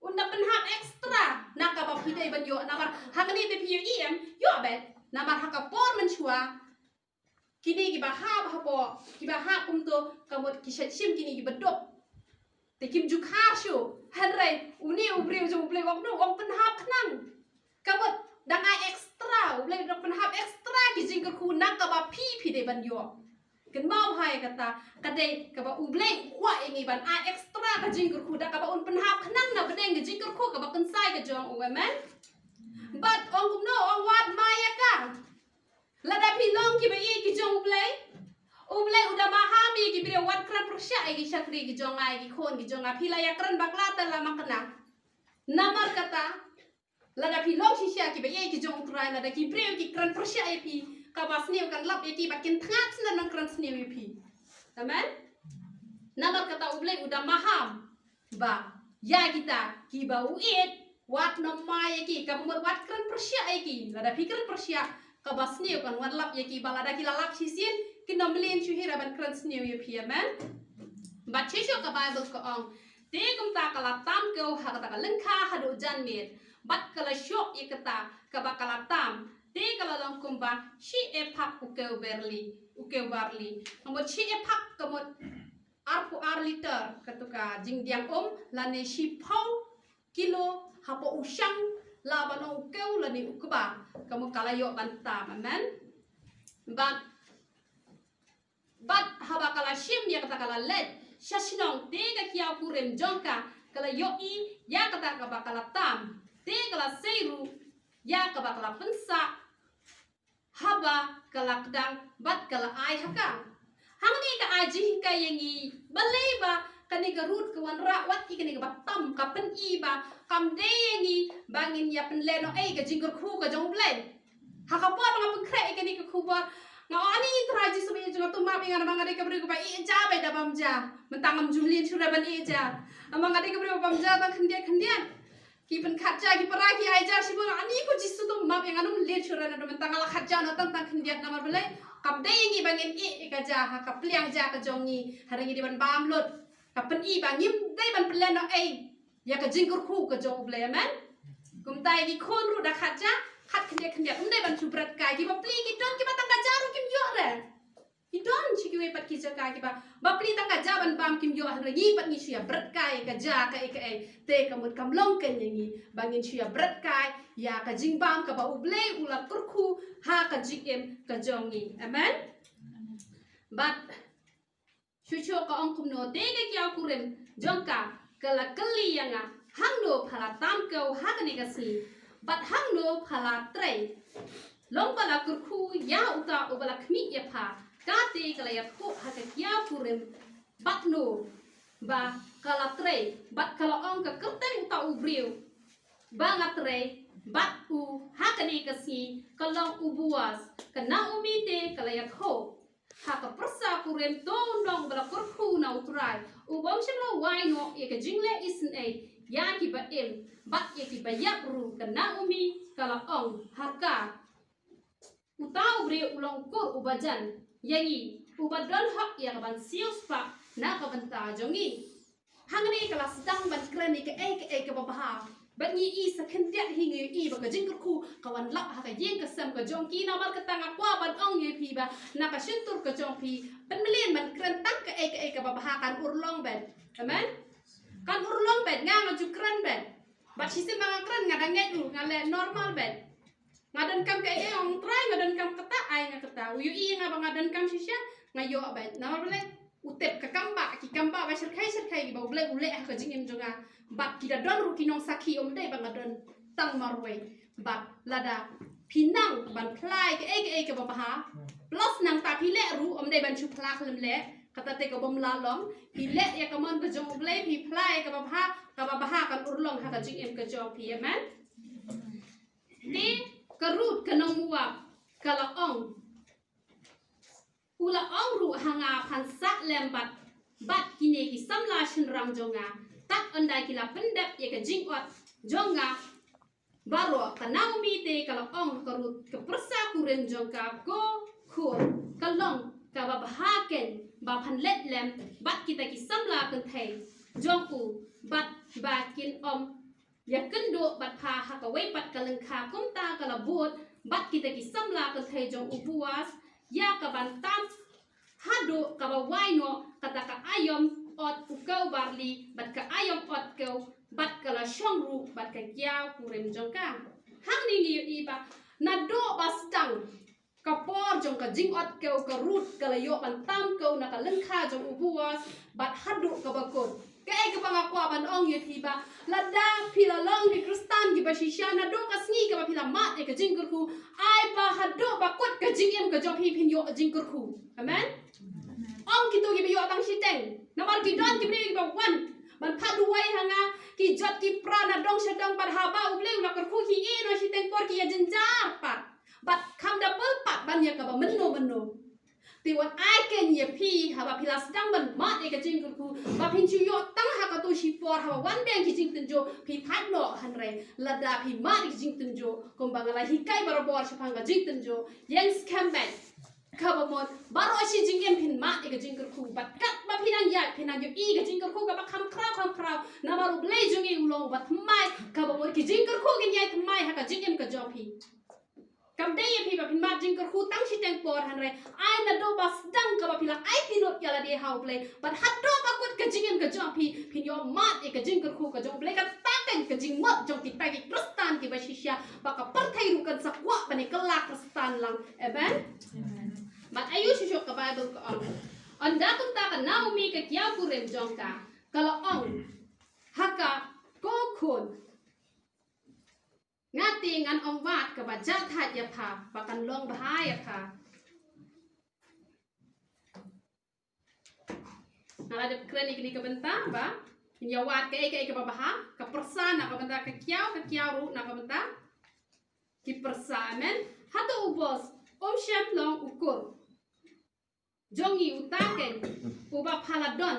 Un da pynhap extra na kaba phi dei ban ïoh, namar hangne te phi ïohi em, ïoh beit. Namar ha ka por mynshuwa, kine kiba hap hapoh, kiba hap kumto, ka mut ki shait shim kine kiba duk, te kim ju khar shuh. Hynrei une u briew jong U Blei u ong kumno, ong pynhap khnang. Ka mut dang ai extra, U Blei u dang pynhap extra ki jingkyrkhu na kaba phi phi dei ban ïoh. Kynmaw bha ïa kata, ka dei kaba U Blei u kwah ïa ngi ban ai extra ka jingkyrkhu da kaba un pynhap khnang na bneng ka jingkyrkhu kaba kynsai ka jong u. Amen. Bad ong kumno, ong wad mai ïa ka. Lada phi long kiba ïeit ki jong U Blei, U Blei u da maham ïa ki briew, wat kren pyrshah ïa ki shakri ki jong nga, ïa ki khun ki jong nga. Phi la ïa kren bakla te la makna. Namar kata, lada phi long shisha kiba ïeit ki jong U Trai, lada ki briew ki kren pyrshah ïa phi, kaba sniew kan lap ïa ki bad kin thngat sniew ban kren sniew ïa phi. Amen. Namar kata U Blei u da maham ba ïa kita kiba u ïeit, wat nym mai ïa ki, kaba mut wat kren pyrshah ïa ki. Lada phi kren pyrshah, kaba sniew kan wan lap ïa ki, ba lada ki la lap shisien, Kin ym mlien shuh hi haba ban kren sniew ïa phi, amen. Bad shisha ka Baibl ka ong, te kumta ka la tam kew ha kata ka lyngkha haduh janmiet, bad ka la shoh ïa kata kaba ka la tam, te ka la long kumba shi ephah u kew barli, u kew barli. Ka mut shi ephah ka mut arphew ar liter, kato ka jingdiang um, lane shiphew kilo, hapoh u shang, la ban ong u kew lane u kba, ka mut ka la ïoh ban tam, amen. Bad Bad haba ka la shim ïa kata ka la leit sha shnong, te ka kiaw kurim jong ka ka la ïohi ïa kata kaba ka la tam, te ka la sei ruh ïa kaba ka la pynsah haba ka la kdang bad ka la ai ha ka. Hangne ka ai jinghikai ïa ngi balei ba kane ka Ruth ka wanrah wat ïa kane kaba tam, ka pyni ba kam dei ïa ngi ba ngin ïa pynlehnohei ka jingkyrkhu ka jong U Blei. Ha ka por ba nga pynkhreh ïa kane ka khubor, nga ong, ani Trai Jisu, ba ïeit jong nga, to map ïa nga namar nga dei ka briew kaba ïeit ja bad da bam ja. Mynta ngam ju mlien shuh ban ïeit ja. Namar nga dei ka briew ba bam ja tang khyndiat khyndiat. Ki pynkhat ja, ki para ki ai ja shibun, ani ko Jisu to map ïa nga, ngam mlien shuh naduh mynta, nga la khat ja noh tang tang khyndiat. Namar balei? Kam dei ïa ngi ba ngin ïeit ïa ka ja ha ka pliang ja ka jong ngi. Hynrei ngi dei ban bam lut. Ka pyni ba ngim dei ban pynlehnohei ïa ka jingkyrkhu ka jong U Blei, amen. Kumta ïa ki khun ruh da khat ja, khat khyndiat khyndiat, ym dei ban shu bret kai. Ki bapli ki don kiba tang ka ja ruh kim ïoh re. Ki don sha kiwei pat ki jaka kiba bapli tang ka ja ban bam kim ïoh, hynrei ngi pat ngi shu ïa bret kai ïa ka ja kaei kaei. Te ka mut kam long kein ïa ngi ba ngin shu ïa bret kai ïa ka jingbam kaba U Blei u la kyrkhu ha ka jingim ka jong ngi. Amen. Bad shuh shuh ka ong kumno, te ka kiaw kurim jong ka ka la kylli ïa nga, hangno pha la tam kew ha kane ka sngi, bad hangno pha la trei? Long ba la kyrkhu ïa uta uba la khmih ïa pha, kata ka la ïathuh ha ka kiaw kurim. Bad no ba ka la trei, bad ka la ong, ka kyrteng uta u briew ba nga trei bad u ha kane ka sngi ka long u Boas. Ka Naomi te ka la ïathuh ha ka pyrsa kurim, to u nong ba la kyrkhu na U Trai, u bym shym la wai noh ïa ka jingleh isynei ïa kiba im bad ïa kiba ïap ruh. Ka Naomi ka la ong ha ka, uta u briew u long u kur uba jan ïa ngi, uba don hok ïa ka ban siew spah na ka bynta jong ngi. Hangne ka la sdang ban kren ïa kaei kaei kaba bha. Bad ngi i sa khyndiat hi ngi i ba ka jingkyrkhu ka wan lap ha ka ïing ka sem ka jong ki. Namar kata nga kwah ban ong ïa phi ba na ka shyntur ka jong phi, pynmlien ban kren tang kaei kaei kaba bha, kan urlong bad. Amen. Kan urlong bad, nga nga ju kren bad. Bad shisien ba nga kren nga da ngeit ruh, nga leh normal bad. Nga donkam kaei kaei, ong Trai, nga donkam kata, ai nga kata. U ïohi ïa nga ba nga donkam shisha, nga ïoh bad. Namar balei? U tip ka kam ba, ki kam ba ba shyrkhei shyrkhei kiba U Blei u leh ha ka jingim jong nga. Bad ki da don ruh ki nongsakhi, ym dei ba nga don tang marwei. Bad lada phi nang ban phla ïa kaei kaei kaba bha, plus nangta phi leh ruh, ym dei ban shu phla khlem leh. Kata te ka bym lah long. Phi leh ïa ka mon ka jong U Blei, phi phla ïa kaba bha, kaba bha kan urlong ha ka jingim ka jong phi. Amen. Te ka Ruth ka nong Moab ka la ong, u la ong ruh ha nga, phan sah lem bad, bad kine ki samla shynrang jong nga, tad ynda ki la pyndep ïa ka jingot jong nga baroh. Ka Naomi te ka la ong ha ka Ruth ka pyrsa kurim jong ka, ko khun, ka long kaba bha kein ba phan leit lem bad kita ki samla kynthei jong u, bad ba kin ym ïakynduh bad pha ha kawei pat ka lyngkha. Kumta ka la bud bad kita ki samla kynthei jong u Boas ïa ka ban tam haduh kaba wai noh kata ka aïom ot u kew barli bad ka aïom ot kew, bad ka la shong ruh bad ka kiaw kurim jong ka. Hangne ngi ïohi ba naduh ba sdang ka por jong ka jingot kew, ka Ruth ka la ïoh ban tam kew na ka lyngkha jong u Boas bad haduh kaba kut. Kaei kaba nga kwah ban ong ïa phi ba lada phi la long ki Khristan kiba shisha, naduh ka sngi kaba phi la mad ïa ka jingkyrkhu, ai ba haduh ba kut ka jingim ka jong phi phin ïoh jingkyrkhu. Amen. Ym kito kiba ïoh tang shiteng. Namar ki don ki briew kiba wan ban phah duwai ha nga, ki jot ki pra na dong sha dong, bad haba U Blei u la kyrkhu ki ïeh noh shiteng por ki ïa jynjar pat. Bad kham da pyrpat ban ïa kaba mynno mynno. Te wat ai kein ïa phi haba phi la sdang ban mad ïa ka jingkyrkhu ba phin shu ïoh tang ha kato shi por haba wan biang ki jingtynjuh phi thait noh, hynrei lada phi mad ïa ki jingtynjuh kumba nga la hikai barabor shaphang ka jingtynjuh, ïeng skhem beit. Kaba mut baroh shi jingim phin mad ïa ka jingkyrkhu, bad katba phi nang ïaid phin nang ïohi ka jingkyrkhu kaba kham khraw kham khraw. Namar U Blei jong ngi u long uba thymmai, kaba mut ki jingkyrkhu kin ïai thymmai ha ka jingim ka jong phi. Kam dei ïa phi ba phin mad jingkyrkhu tang shiteng por, hynrei ai naduh ba sdang kaba phi la aiti lut ïa lade ha U Blei, bad haduh ba kut ka jingim ka jong phi phin ïoh mad ïa ka jingkyrkhu ka jong U Blei. Kata ka jingmut jong kita ki Khristan kiba shisha, ba ka pyrthei ruh kan sa kwah ban ïa kylla Khristan lang. Amen. Bad aïu shuh shuh ka Baibl ka ong, ynda kumta ka Naomi ka kiaw kurim jong ka, ka la ong ha ka, ko khun, nga te ngan ong wad kaba jahthait ïa pha ba kan long bha ïa pha. Nga la dep kren ïa kane ka bynta ba phin ïa wad kaei kaei kaba bha, ka pyrsa na ka bynta ka kiaw, ka kiaw ruh na ka bynta ki pyrsa. Amen. Hato u bos um shym long u kur jong ngi uta keiñ uba pha la don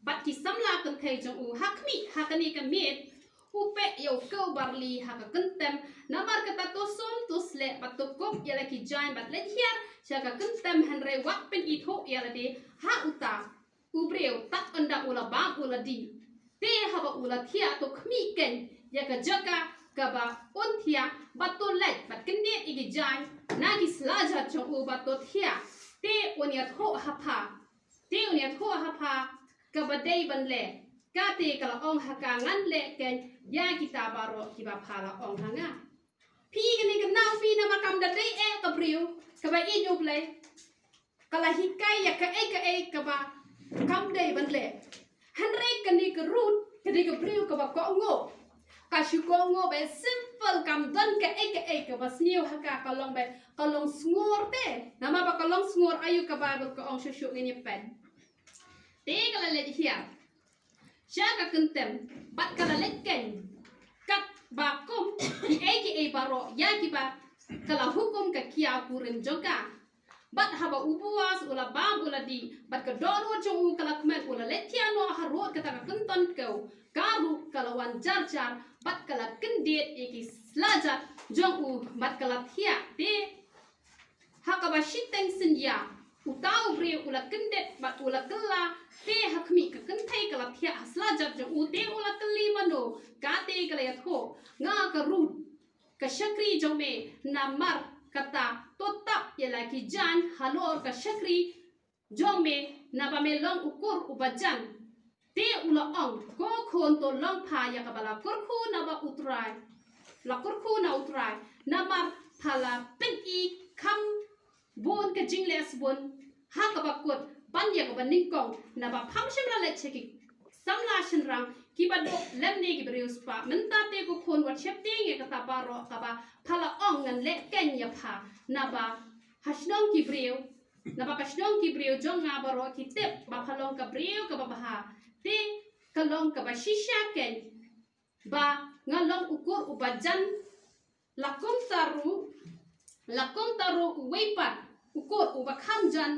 bad ki samla kynthei jong u? Ha khmih ha kane ka miet u peh ïa u kew barli ha ka kyntem. Namar kata to sum to sleh bad to kup ïa la ki jaiñ bad leit hiar sha ka kyntem, hynrei wat pynithuh ïa lade ha uta u briew tad ynda u la bam u la dih. Te haba u la thiah to khmih keiñ ïa ka jaka kaba un thiah, bad to leit bad kyndit ïa ki jaiñ na ki slajat jong u bad to thiah. Te un ïathuh ha pha, te un ïathuh ha pha kaba dei ban leh. Kata ka la ong ha ka, ngan leh keiñ ïa kita baroh kiba pha la ong ha nga. Phi, kane ka Naomi namar kam da dei eh ka briew kaba ïeit U Blei, ka la hikai ïa kaei kaei kaba kam dei ban leh. Hynrei kane ka Ruth ka dei ka briew kaba kohnguh. Ka shu kohnguh ba simple, kam don kaei kaei kaba sniew ha ka, ka long ba ka long sngur te. Namar ba ka long sngur, aïu ka Baibl ka ong shuh shuh, ngin ïa peit. Te ka la leit hiar sha ka kyntem bad ka la leit keiñ katba kum kiei kiei baroh ïa kiba ka la hukum ka kiaw kurim jong ka. Bad haba u Boas u la bam u la dih bad ka dohnud jong u ka la kmen, u la leit thiah noh harud kata ka kynton kew. Ka ruh ka la wan jar jar bad ka la kyndit ïa ki slajat jong u bad ka la thiah. Te ha kaba shiteng synñia uta u briew u la kyndit bad u la kylla. Te ha khmih ka kynthei ka la thiah ha slajat jong u. Te u la kylli mano, kata ka la ïathuh, nga ka Ruth, ka shakri jong me. Namar kata to tap ïa la ki jaiñ halor ka shakri jong me, naba me long u kur uba jan. Te u la ong, ko khun, to long pha ïa kaba la kyrkhu na ba U Trai, la kyrkhu na U Trai. Namar pha la pyni kham bun ka jingleh sbun ha kaba kut ban ïa kaba nyngkong, naba pham shym la leit sha ki samla shynrang kiba duk lymne ki briew spah. Mynta te ko khun, wat sheptieng ïa kata baroh kaba pha la ong ngan leh keiñ ïa pha, naba ha shnong ki briew, naba ka shnong ki briew jong nga baroh ki tip ba pha long ka briew kaba bha. Te ka long kaba shisha keiñ ba nga long u kur uba jan. La kumta ruh, la kumta ruh uwei pat u kur uba kham jan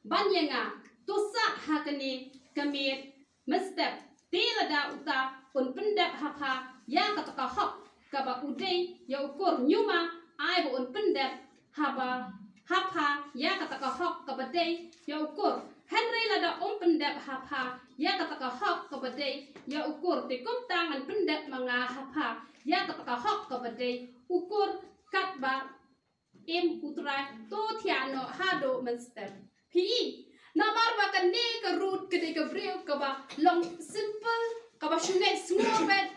ban ïa nga, to sah ha kane ka miet mynstep. Te lada uta un pyndep ha pha ïa kata ka hok kaba u dei ïa u kur, ñiuma ai ba un pyndep haba ha pha ïa kata ka hok kaba dei ïa u kur. Hynrei lada um pyndep ha pha ïa kata ka hok kaba dei ïa u kur, te kumta ngan pyndep ma nga ha pha ïa kata ka hok kaba dei u kur. Katba im U Trai, to thiah noh haduh mynstep. Phi i, namar ba kane ka Ruth ka dei ka briew kaba long simple, kaba shu ngeit sngur bad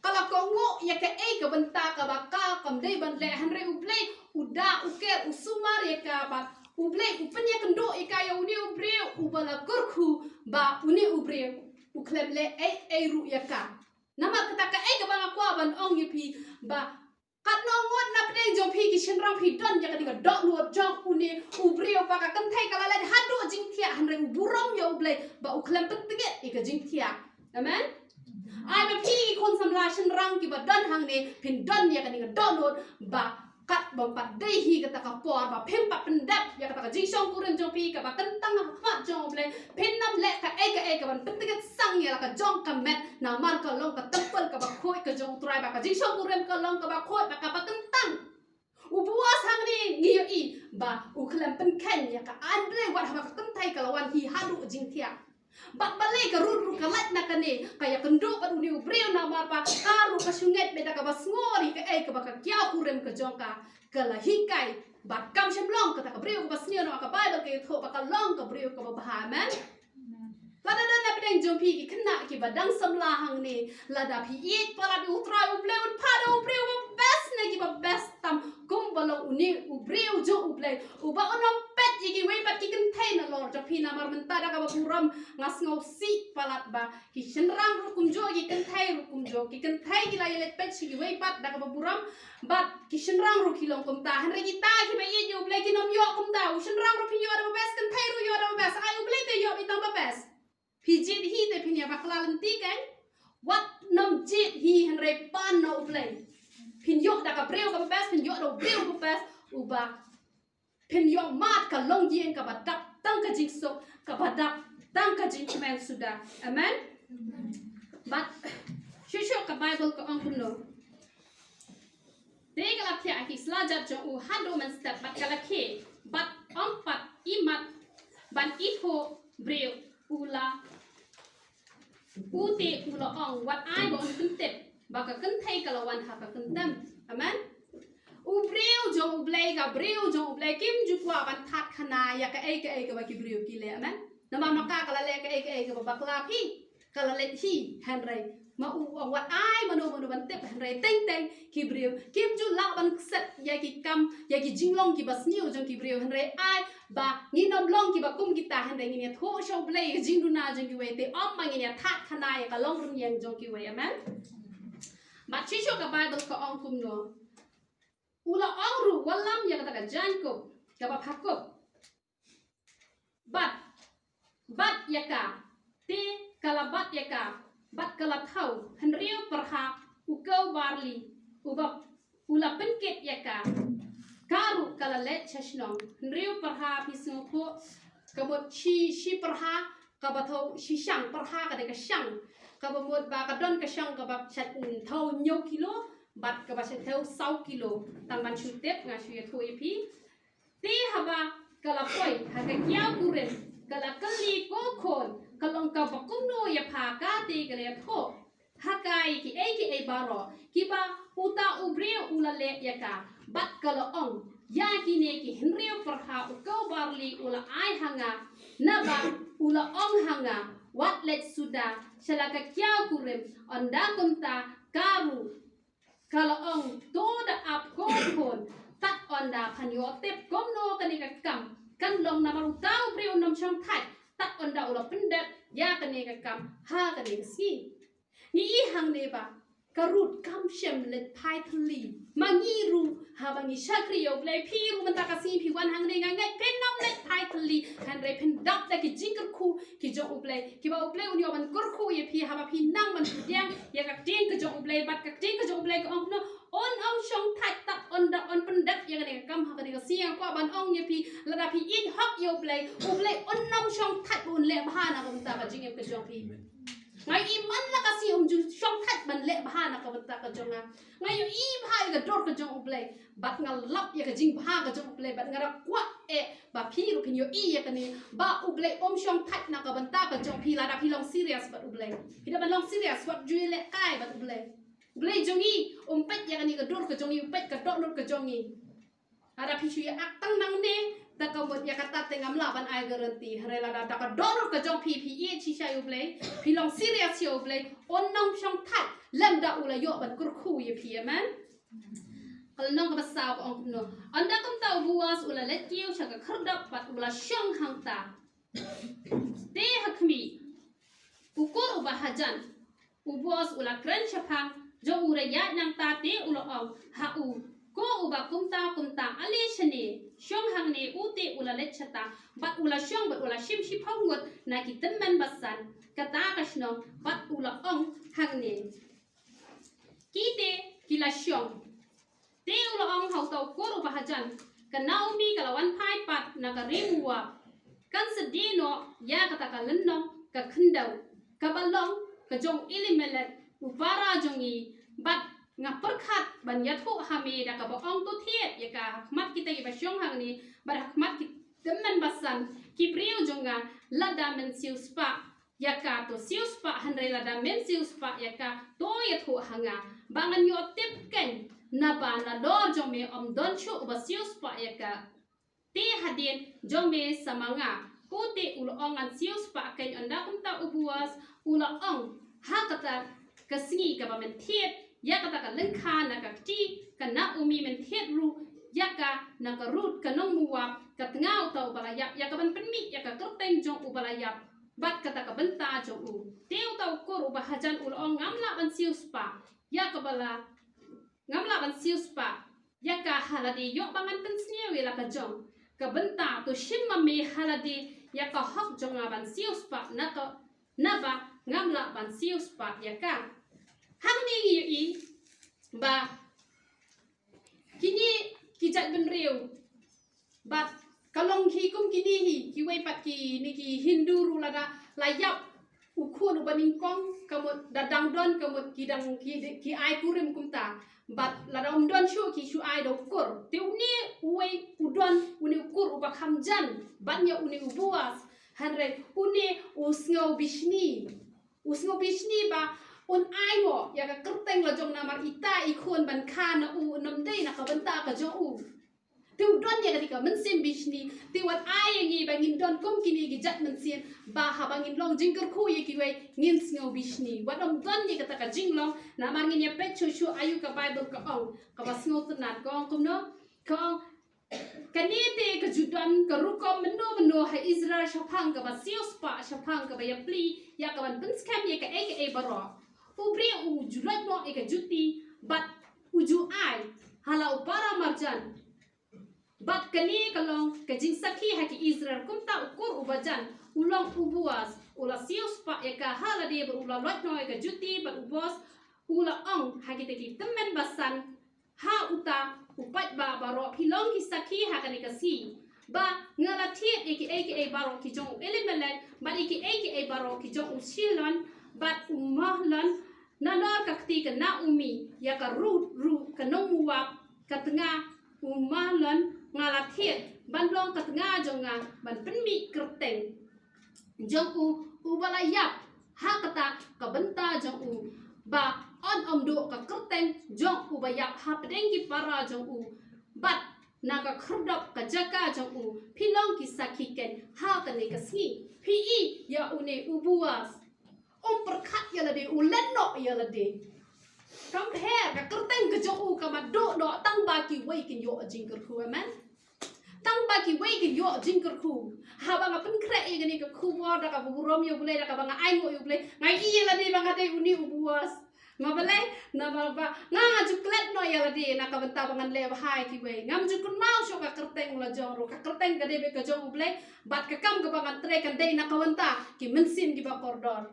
ka la kohnguh ïa kaei ka bynta kaba ka kam dei ban leh, hynrei U Blei u da u ker, u sumar ïa ka, bad U Blei u pynïakynduh ïa ka ïa une u briew uba la kyrkhu, ba une u briew u khlem leh ei ei ruh ïa ka. Namar kata kaei kaba nga kwah ban ong ïa phi, ba katno ngut na pdeng jong phi ki shynrang phi don ïa kane ka dohnud jong une u briew, ba ka kynthei ka la leit haduh jingthiah, hynrei u burom ïa U Blei ba u khlem pyntngit ïa ka jingthiah. Amen. Ai ba phi ki khun samla shynrang kiba don hangne phin don ïa kane ka dohnud ba katba pat dei hi kata ka por ba phim pat pyndep ïa kata ka jingshongkurim jong phi kaba kyntang ha khmat jong U Blei, phin nym leh kaei kaei kaban pyntngit sang ïa la ka jong ka met, namar ka long ka templ kaba khuid ka jong U Trai, ba ka jingshongkurim ka long kaba khuid, ba kaba kyntang. U Boas hangne ngi ïohi ba u khlem pynkheiñ ïa ka aiñ Blei wat haba ka kynthei ka la wan hi haduh jingthiah. Bad balei ka Ruth ruh ka lait na kane, ka ïakynduh bad une u briew namar ba ka ruh ka shu ngeit beit da kaba sngewsih kaei kaba ka kiaw kurim ka jong ka ka la hikai. Bad kam shym long kata ka briew kaba sniew, namar ka Baibl ka ïathuh ba ka long ka briew kaba bha. Amen. Lada don na pdeng jong phi ki khynnah kiba dang samla hangne, lada phi ïeit palat ïa U Trai U Blei, un phah da u briew ba best ne kiba best tam kumba long une u briew jong U Blei uba un ym peit ïa kiwei pat ki kynthei nalor jong phi. Namar mynta da kaba burom nga sngewsih palat ba ki shynrang ruh kumjuh, ki kynthei ruh kumjuh. Ki kynthei ki la ïaleit peit sha kiwei pat da kaba burom. Bad ki shynrang ruh ki long kumta. Hynrei kita kiba ïeit ïa U Blei kin ym ïoh kumta. U shynrang ruh phin ïoh da ba best, kynthei ruh ïoh da ba best. Ai U Blei te ïoh beit tang ba best. Phi jied hi te phin ïa bakla lynti kein. Wat nym jied hi hynrei pan na U Blei. Phin ïoh da ka briew kaba best, phin ïoh da u briew ba best. Uba phin ïoh mad ka longïing kaba dap tang ka jingsuk, kaba dap tang ka jingkmen suda. Amen. Bad shuh shuh ka Baibl ka ong kumno. Te ka la thiah ha ki sla jait jong u haduh mynstep bad ka la khie, bad ong pat imat ban ithuh briew u la U te u la ong, wat ai ba un pyntip ba ka kynthei ka la wan ha ka kyntem. Amen. U briew jong U Blei, ka briew jong U Blei kim ju kwah ban thad khana ïa kaei kaei kaba ki briew ki leh. Amen. Namar ma ka ka la leh kaei kaei kaba bakla phi, ka la leh hi, hynrei ma u ong wat ai mano mano ban tip, hynrei teng teng ki briew kim ju lah ban kset ïa ki kam, ïa ki jinglong kiba sniew jong ki briew, hynrei ai ba ngin ym long kiba kum kita, hynrei ngin ïathuh sha U Blei ka jingduna jong kiwei, te ym ba ngin ïa thad khana ïa ka long rynïeng jong kiwei. Amen. Bad shisha ka Baibl ka ong kumno. U la ong ruh, wallam ïa kata ka jaiñkup kaba pha kup. Bad, bad ïa ka, te ka la bad ïa ka, bad ka la thaw hynriew pyrha u kew barli, uba u la pynkit ïa ka. Ka ruh ka la leit sha shnong. Hynriew pyrha, phi sngewthuh, ka mut shi, shi pyrha kaba thaw, shi shang pyrha ka dei ka shang kaba mut ba ka don ka shang kaba shait thaw hynñiew kilo bad kaba shait thaw saw kilo. Tang ban shu tip, nga shu ïathuh ïa phi. Te haba ka la poi ha ka kiaw kurim, ka la kylli ko khun, ka long kaba kumno ïa pha, ka te ka la ïathuh ha ka ïa kiei kiei baroh kiba uta u briew u la leh ïa ka. Bad ka la ong, ïa kine ki hynriew pyrha u kew barli u la ai ha nga, naba u la ong ha nga, wat leit suda sha la ka kiaw kurim. Ynda kumta ka ruh ka la ong, to da ap ko khun, tad ynda phan ïoh tip kumno kane ka kam kan long, namar uta u briew un ym shongthait tad ynda u la pyndep ïa kane ka kam ha kane ka sngi. Ngi i hangne ba ka Ruth kam shym leit phai thylli. Ma ngi ruh haba ngi shakri ïa U Blei, phi ruh mynta ka sngi phi wan hangne, nga ngeit phin ym leit phai thylli, hynrei phin dap da ki jingkyrkhu ki jong U Blei, kiba U Blei un ïoh ban kyrkhu ïa phi haba phi nang ban pdiang ïa ka ktien ka jong U Blei. Bad ka ktien ka jong U Blei ka ong kumno, un ym shongthait tad ynda un pyndep ïa kane ka kam ha kane ka sngi. Nga kwah ban ong ïa phi, lada phi ïeit hok ïa U Blei, U Blei un ym shongthait ba un leh bha na ka bynta ka jingim ka jong phi. Nga i man la ka sngi um ju shongthait ban leh bha na ka bynta ka jong nga. Nga ïohi bha ïa ka dur ka jong U Blei, bad nga lap ïa ka jingbha ka jong U Blei, bad nga da kwah eh ba phi ruh phin ïohi ïa kane, ba U Blei um shongthait na ka bynta ka jong phi lada phi long serious bad U Blei. Phi da ban long serious, wat ju lehkai bad U Blei. U Blei jong ngi um peit ïa kane ka dur ka jong ngi, u peit ka dohnud ka jong ngi. Lada phi shu ïa ak tang nangne, da ka mut ïa kata te ngam lah ban ai guarantee. Hynrei lada da ka dohnud ka jong phi, phi ïeit shisha ïa U Blei, phi long serious ïa U Blei, un ym shongthait lymda u la ïoh ban kyrkhu ïa phi. Amen. Ka lynnong kaba saw ka ong kumno. Ynda kumta u Boas u la leit kiew sha ka khyrdop bad u la shong hangta. Te ha khmih, u kur uba hajan u Boas u la kren shaphang jong u da ïaid nangta, te u la ong ha u, ko uba kumta kumta, ale shane, shong hangne. U te u la leit shata bad u la shong bad u la shim shiphew ngut na ki tymmen basan kata ka shnong, bad u la ong hangne, ki te ki la shong. Te u la ong ha uta u kur uba hajan, ka Naomi ka la wan phai pat na ka ri Moab. Kan sa die noh ïa kata ka lynnong ka khyndew kaba long ka jong u Elimelek u para jong ngi, bad Nga pyrkhat ban ïathuh ha me da kaba ong, to thied ïa ka ha khmat kita kiba shong hangne bad ha khmat ki tymmen basan, ki briew jong nga, lada men siewspah ïa ka, to siewspah, hynrei lada men siewspah ïa ka, to ïathuh ha nga, ba ngan ïoh tip keiñ, naba nalor jong me ym don shuh uba siewspah ïa ka. Te hadien jong me sa ma nga. Ko te u la ong, ngan siewspah keiñ. Ynda kumta u Boas u la ong, ha kata ka sngi kaba men thied ïa kata ka lyngkha na ka kti ka Naomi, men thied ruh ïa ka na ka Ruth ka nong Moab, ka tnga uta uba la ïap, ïa ka ban pynmih ïa ka kyrteng jong uba la ïap bad kata ka bynta jong u. Te uta u kur uba hajan u la ong, ngam lah ban siewspah ïa kaba la ngam lah ban siewspah ïa ka ha lade, ïoh ba ngan pynsniew ïa la ka jong ka bynta. To shim ma me ha lade ïa ka hok jong nga ban siewspah, na ka, naba ngam lah ban siewspah ïa ka. Hangne ngi ïohi ba kine ki jait bynriew, bad ka long hi kum kine hi, kiwei pat kine ki Hindu ruh, lada la ïap u khun uba nyngkong, ka mut da dang don, ka mut ki dang ki, ki ai kurim kumta. Bad lada ym don shuh, ki shu ai da u kur. Te une uwei u don une u kur uba kham jan ban ïa une u Boas. Hynrei une u sngew bishni. U sngew bishni ba un ai noh ïa ka kyrteng la jong, namar ita i khun ban kha na u, ym dei na ka bynta ka jong u. Te u don ïa kane ka mynsiem bishni. Te wat ai ïa ngi ba ngin don kum kine ki jait mynsiem, ba haba ngin long jingkyrkhu ïa kiwei, ngin sngew bishni. Wat ym don ïa kata ka jinglong, namar ngin ïa peit shuh shuh aïu ka Baibl ka ong, kaba sngewtynnat ka ong kumno. Ka ong, kane te ka ju don ka rukom mynno mynno ha Israel shaphang kaba siewspah, shaphang kaba ïapli ïa ka ban pynskhem ïa kaei kaei baroh. U briew u ju loit noh ïa ka juti bad u ju ai ha la u para marjan. Bad kane ka long ka jingsakhi ha ki Israel. Kumta u kur uba jan u long u Boas, u la siewspah ïa ka ha lade bad u la loit noh ïa ka juti, bad u Boas u la ong ha kita ki tymmen basan, ha uta u paidbah baroh, phi long ki sakhi ha kane ka sngi ba nga la thied ïa kiei kiei baroh ki jong u Elimelek bad ïa kiei kiei baroh ki jong u Chilion bad u Mahlon, nalor ka kti ka Naomi, ïa ka Ruth ruh ka nong Moab, ka tnga u Mahlon, nga la thied ban long ka tnga jong nga ban pynmih kyrteng jong u uba la ïap ha kata ka bynta jong u, ba yn ym duh ka kyrteng jong uba ïap hapdeng ki para jong u. Bad na ka khyrdop ka jaka jong u phi long ki sakhi keiñ ha kane ka sngi. Phi i ïa une u Boas, um pyrkhat ïa lade, u let noh ïa lade. Kam pher, ka kyrteng ka jong u ka mad duh noh tang ba kiwei kin ïoh jingkyrkhu. Amen. Tang ba kiwei kin ïoh jingkyrkhu. Haba nga pynkhreh ïa kane ka khubor da kaba burom ïa U Blei, da kaba nga ainguh ïa U Blei, nga i ïa lade ba nga dei une u Boas. Nga balei? Namar ba nga, nga ju klet noh ïa lade na ka bynta ba ngan leh bha ïa kiwei. Ngam ju kynmaw shuh ka kyrteng la jong ruh. Ka kyrteng ka dei beit ka jong U Blei, bad ka kam kaba ngan trei kan dei na ka bynta ki mynsiem kiba kordor.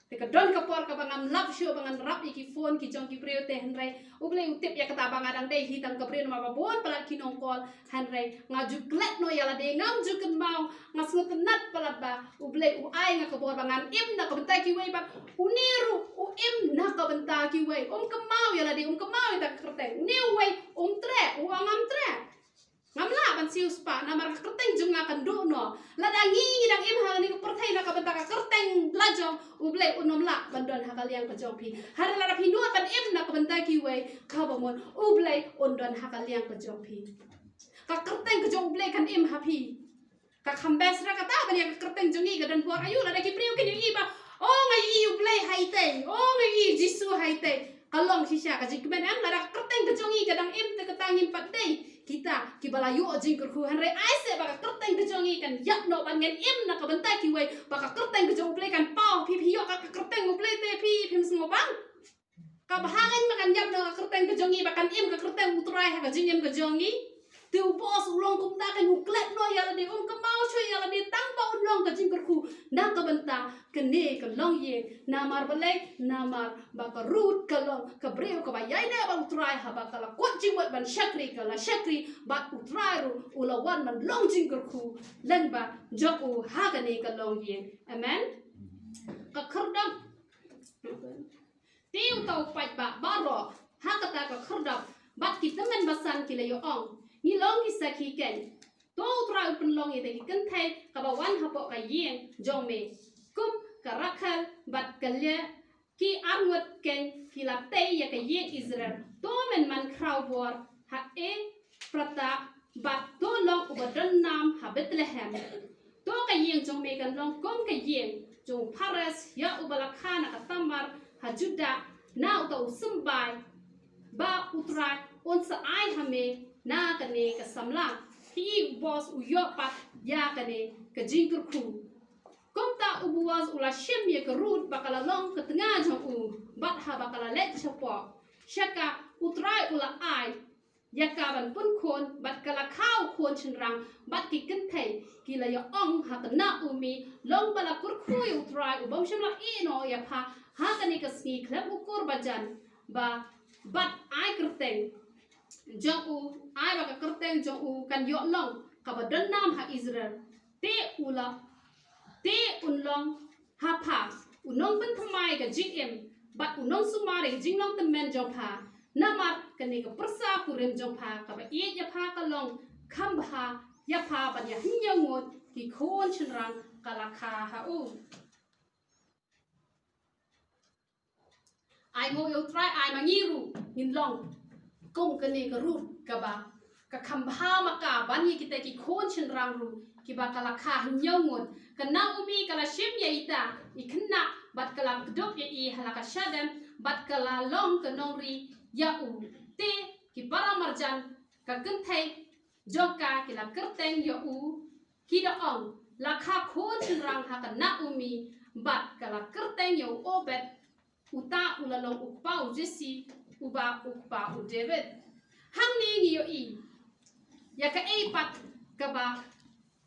Te ka don ka por kaba ngam lap shuh ba ngan rap ïa ki phone ki jong ki briew te, hynrei U Blei u tip ïa kata ba nga dang dei hi tang ka briew namar ba bun palat ki nongkol. Hynrei nga ju klet noh ïa lade, ngam ju kynmaw. Nga sngewtynnat palat ba U Blei u ai nga ka bor ba ngan im na ka bynta kiwei, bad une ruh u im na ka bynta kiwei. Um kynmaw ïa lade, um kynmaw ïa kata ka kyrteng. Une uwei um treh, u ong ngam treh. Ngam lah ban siewspah namar ka kyrteng jong nga kan duh noh. Lada ngi ngi dang im ha kane ka pyrthei na ka bynta ka kyrteng la jong U Blei, un ym lah ban don ha ka liang ka jong phi. Hynrei lada phi nud ban im na ka bynta kiwei, kaba mut U Blei un don ha ka liang ka jong phi. Ka kyrteng ka jong U Blei kan im ha phi. Ka kham best ruh kata ban ïa ka kyrteng jong ngi ka don bor aïu, lada ki briew kin ïohi ba, o, nga ïohi U Blei ha itei, o, nga ïohi Jisu ha itei. Ka long shisha ka jingkmen, em? Lada ka kyrteng ka jong ngi ka dang im, te kata ngim pat dei kita kiba la ïoh jingkyrkhu. Hynrei ai se ba ka kyrteng ka jong ngi kan ïap noh ban ngan im na ka bynta kiwei, ba ka kyrteng ka jong U Blei kan paw. Phi, phi ïoh ka, ka kyrteng U Blei te phi, phim sngewbang? Ka bha ngan ma kan ïap na ka kyrteng ka jong ngi, ba kan im ka kyrteng U Trai ha ka jingim ka jong ngi. Te u Boas u long kumta, kan u klet noh ïa lade, um kynmaw shuh ïa lade tang ba un long ka jingkyrkhu na ka bynta kane ka longïing. Namar balei? Namar ba ka Ruth ka long ka briew kaba ïaineh bad U Trai, haba ka la kut jingmut ban shakri ka la shakri, bad U Trai ruh u la wan ban long jingkyrkhu lyngba jong u ha kane ka longïing. Amen. Ka khyrdop Te uta u paidbah baroh ha ka khyrdop, bad ki tymmen basan ki la ïa ong, ngi long ki sakhi keiñ. To U Trai u pynlong ïa kita ki kynthei kiba wan hapoh ka ïing jong me, kum ka Rakhel bad ka Lea, ki arngut keiñ ki la tei ïa ka ïing Israel. To men man khraw bor ha Ephrata, bad to long uba don nam ha Bethlehem. To ka ïing jong me kan long kum ka ïing jong u Pharez, ïa uba la kha na ka Tamar ha Judah, na uta u symbai, ba U Trai un sa ai ha me na kane ka samla. Phi i u Boaz u ïoh pat ïa kane ka jingkyrkhu. Kumta u Boaz u la shim ïa ka Ruth ba ka la long ka tnga jong u, bad haba ka la leit shapoh sha ka, U Trai u la ai ïa ka ban pynkhun, bad ka la kha u khun shynrang. Bad ki kynthei ki la ïa ong ha ka Naomi, long ba la kyrkhu ïa U Trai u bym shym la ïehnoh ïa pha ha kane ka sngi khlem u kur bajan, ba bad ai kyrteng jong u, ai ba ka kyrteng jong u kan ïoh long kaba don nam ha Israel. Te u la, te un long ha pha u nongpynthymmai ka jingim, bad u nongsumar ïa ka jinglong tymmen jong pha. Namar kane ka pyrsa kurim jong pha kaba ïeit ïa pha ka long kham bha ïa pha, bad ïa hynñiew ngut ki khun shynrang ka la kha ha u. Ai nguh ïa U Trai, ai ma ngi ruh ngin long kum kane ka Ruth kaba ka kham bha ma ka ban ïa kita ki khun shynrang ruh kiba ka la kha hynñiew ngut. Ka Naomi ka la shim ïa ita i khynnah bad ka la kdup ïa i ha la ka shadem, bad ka la long ka nongri ïa u. Te ki para marjan ka kynthei jong ka ki la kyrteng ïa u, ki da ong, la kha khun shynrang ha ka Naomi, bad ka la kyrteng ïa u Obed, uta u la long u kpa u Jesse, uba u kpa u David. Hangne ngi ïohi ïa kaei pat kaba,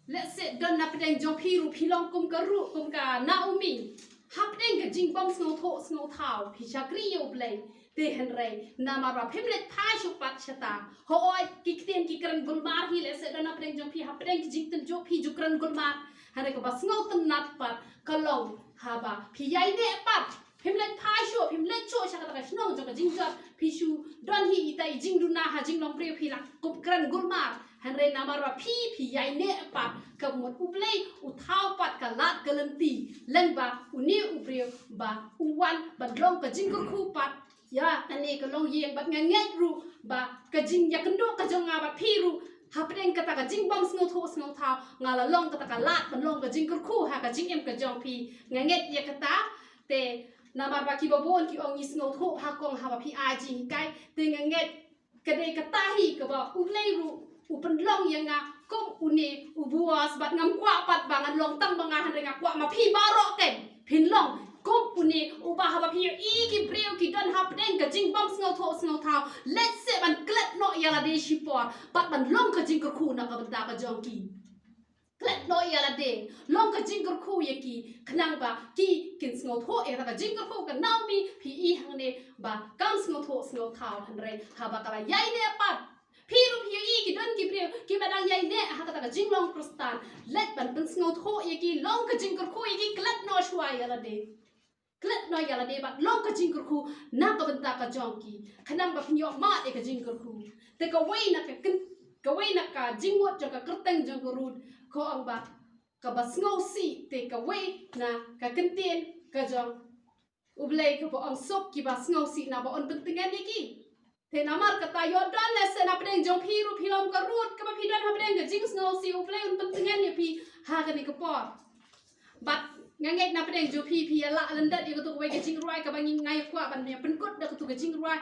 lehse don na pdeng jong phi ruh phi long kum ka Ruth, kum ka Naomi. Hapdeng ka jingbym sngewthuh sngewthaw phi shakri ïa U Blei. Te hynrei namar ba phim leit phai shuh pat shata, hooid ki ktien ki kren gulmar hi, lehse don na pdeng jong phi hapdeng ki jingtynjuh phi ju kren gulmar. Hynrei kaba sngewtynnat pat ka long haba phi ïaineh pat, phim leit phai shuh, phim leit shuh sha kata ka shnong jong ka jingjot, phi shu don hi ita i jingduna ha jinglong briew, phi la kum kren gulmar. Hynrei namar ba phi, phi ïaineh pat, ka mut U Blei u thaw pat ka lad ka lynti, lyngba une u briew ba u wan ban long ka jingkyrkhu pat ïa kane ka longïing. Bad nga ngeit ruh ba ka jingïakynduh ka jong nga bad phi ruh hapdeng kata ka jingbym sngewthuh sngewthaw, nga la long kata ka lad ban long ka jingkyrkhu ha ka jingim ka jong phi. Nga ngeit ïa kata. Te namar ba kiba bun ki ong ngi sngewthuh ha kong haba phi ai jinghikai, te nga ngeit ka dei kata hi kaba U Blei ruh u pynlong ïa nga kum une u Boaz, bad ngam kwah pat ba ngan long tang ma nga, hynrei nga kwah ma phi baroh keiñ phin long kum une, uba haba phi ïohi ki briew ki don hapdeng ka jingbym sngewthuh sngewthaw, lehse ban klet noh ïa lade shipor bad ban long ka jingkyrkhu na ka bynta ka jong ki. Klet noh ïa lade, long ka jingkyrkhu ïa ki, khnang ba ki kin sngewthuh ïa ka jingkyrkhu. Ka Naomi phi i hangne ba kam sngewthuh sngewthaw, hynrei haba ka la ïaineh pat, phi ruh phi i ki don ki briew kiba dang ïaineh ha kata ka jinglong Khristan, leit ban pynsngewthuh ïa ki, long ka jingkyrkhu ïa ki, klet noh shuwa ïa lade. Klet noh ïa lade bad long ka jingkyrkhu na ka bynta ka jong ki, khnang ba phin ïoh mad ïa ka jingkyrkhu. Te kawei na ka kyn-, kawei na ka jingmut jong ka kyrteng jong ka Ruth, ka ong ba kaba sngewsih, te kawei na ka kyntien ka jong U Blei kaba ong, suk kiba sngewsih naba un pyntngen ïa ki. Te namar kata ïoh don lehse na pdeng jong phi ruh phi long ka Ruth kaba phi don hapdeng ka jingsngewsih, U Blei un pyntngen ïa phi ha kane ka por. Bad nga ngeit na pdeng jong phi, phi ïa lah lyndet ïa katu kawei ka jingrwai kaba ngi, nga ïa kwah ban ïa pynkut da katu ka jingrwai.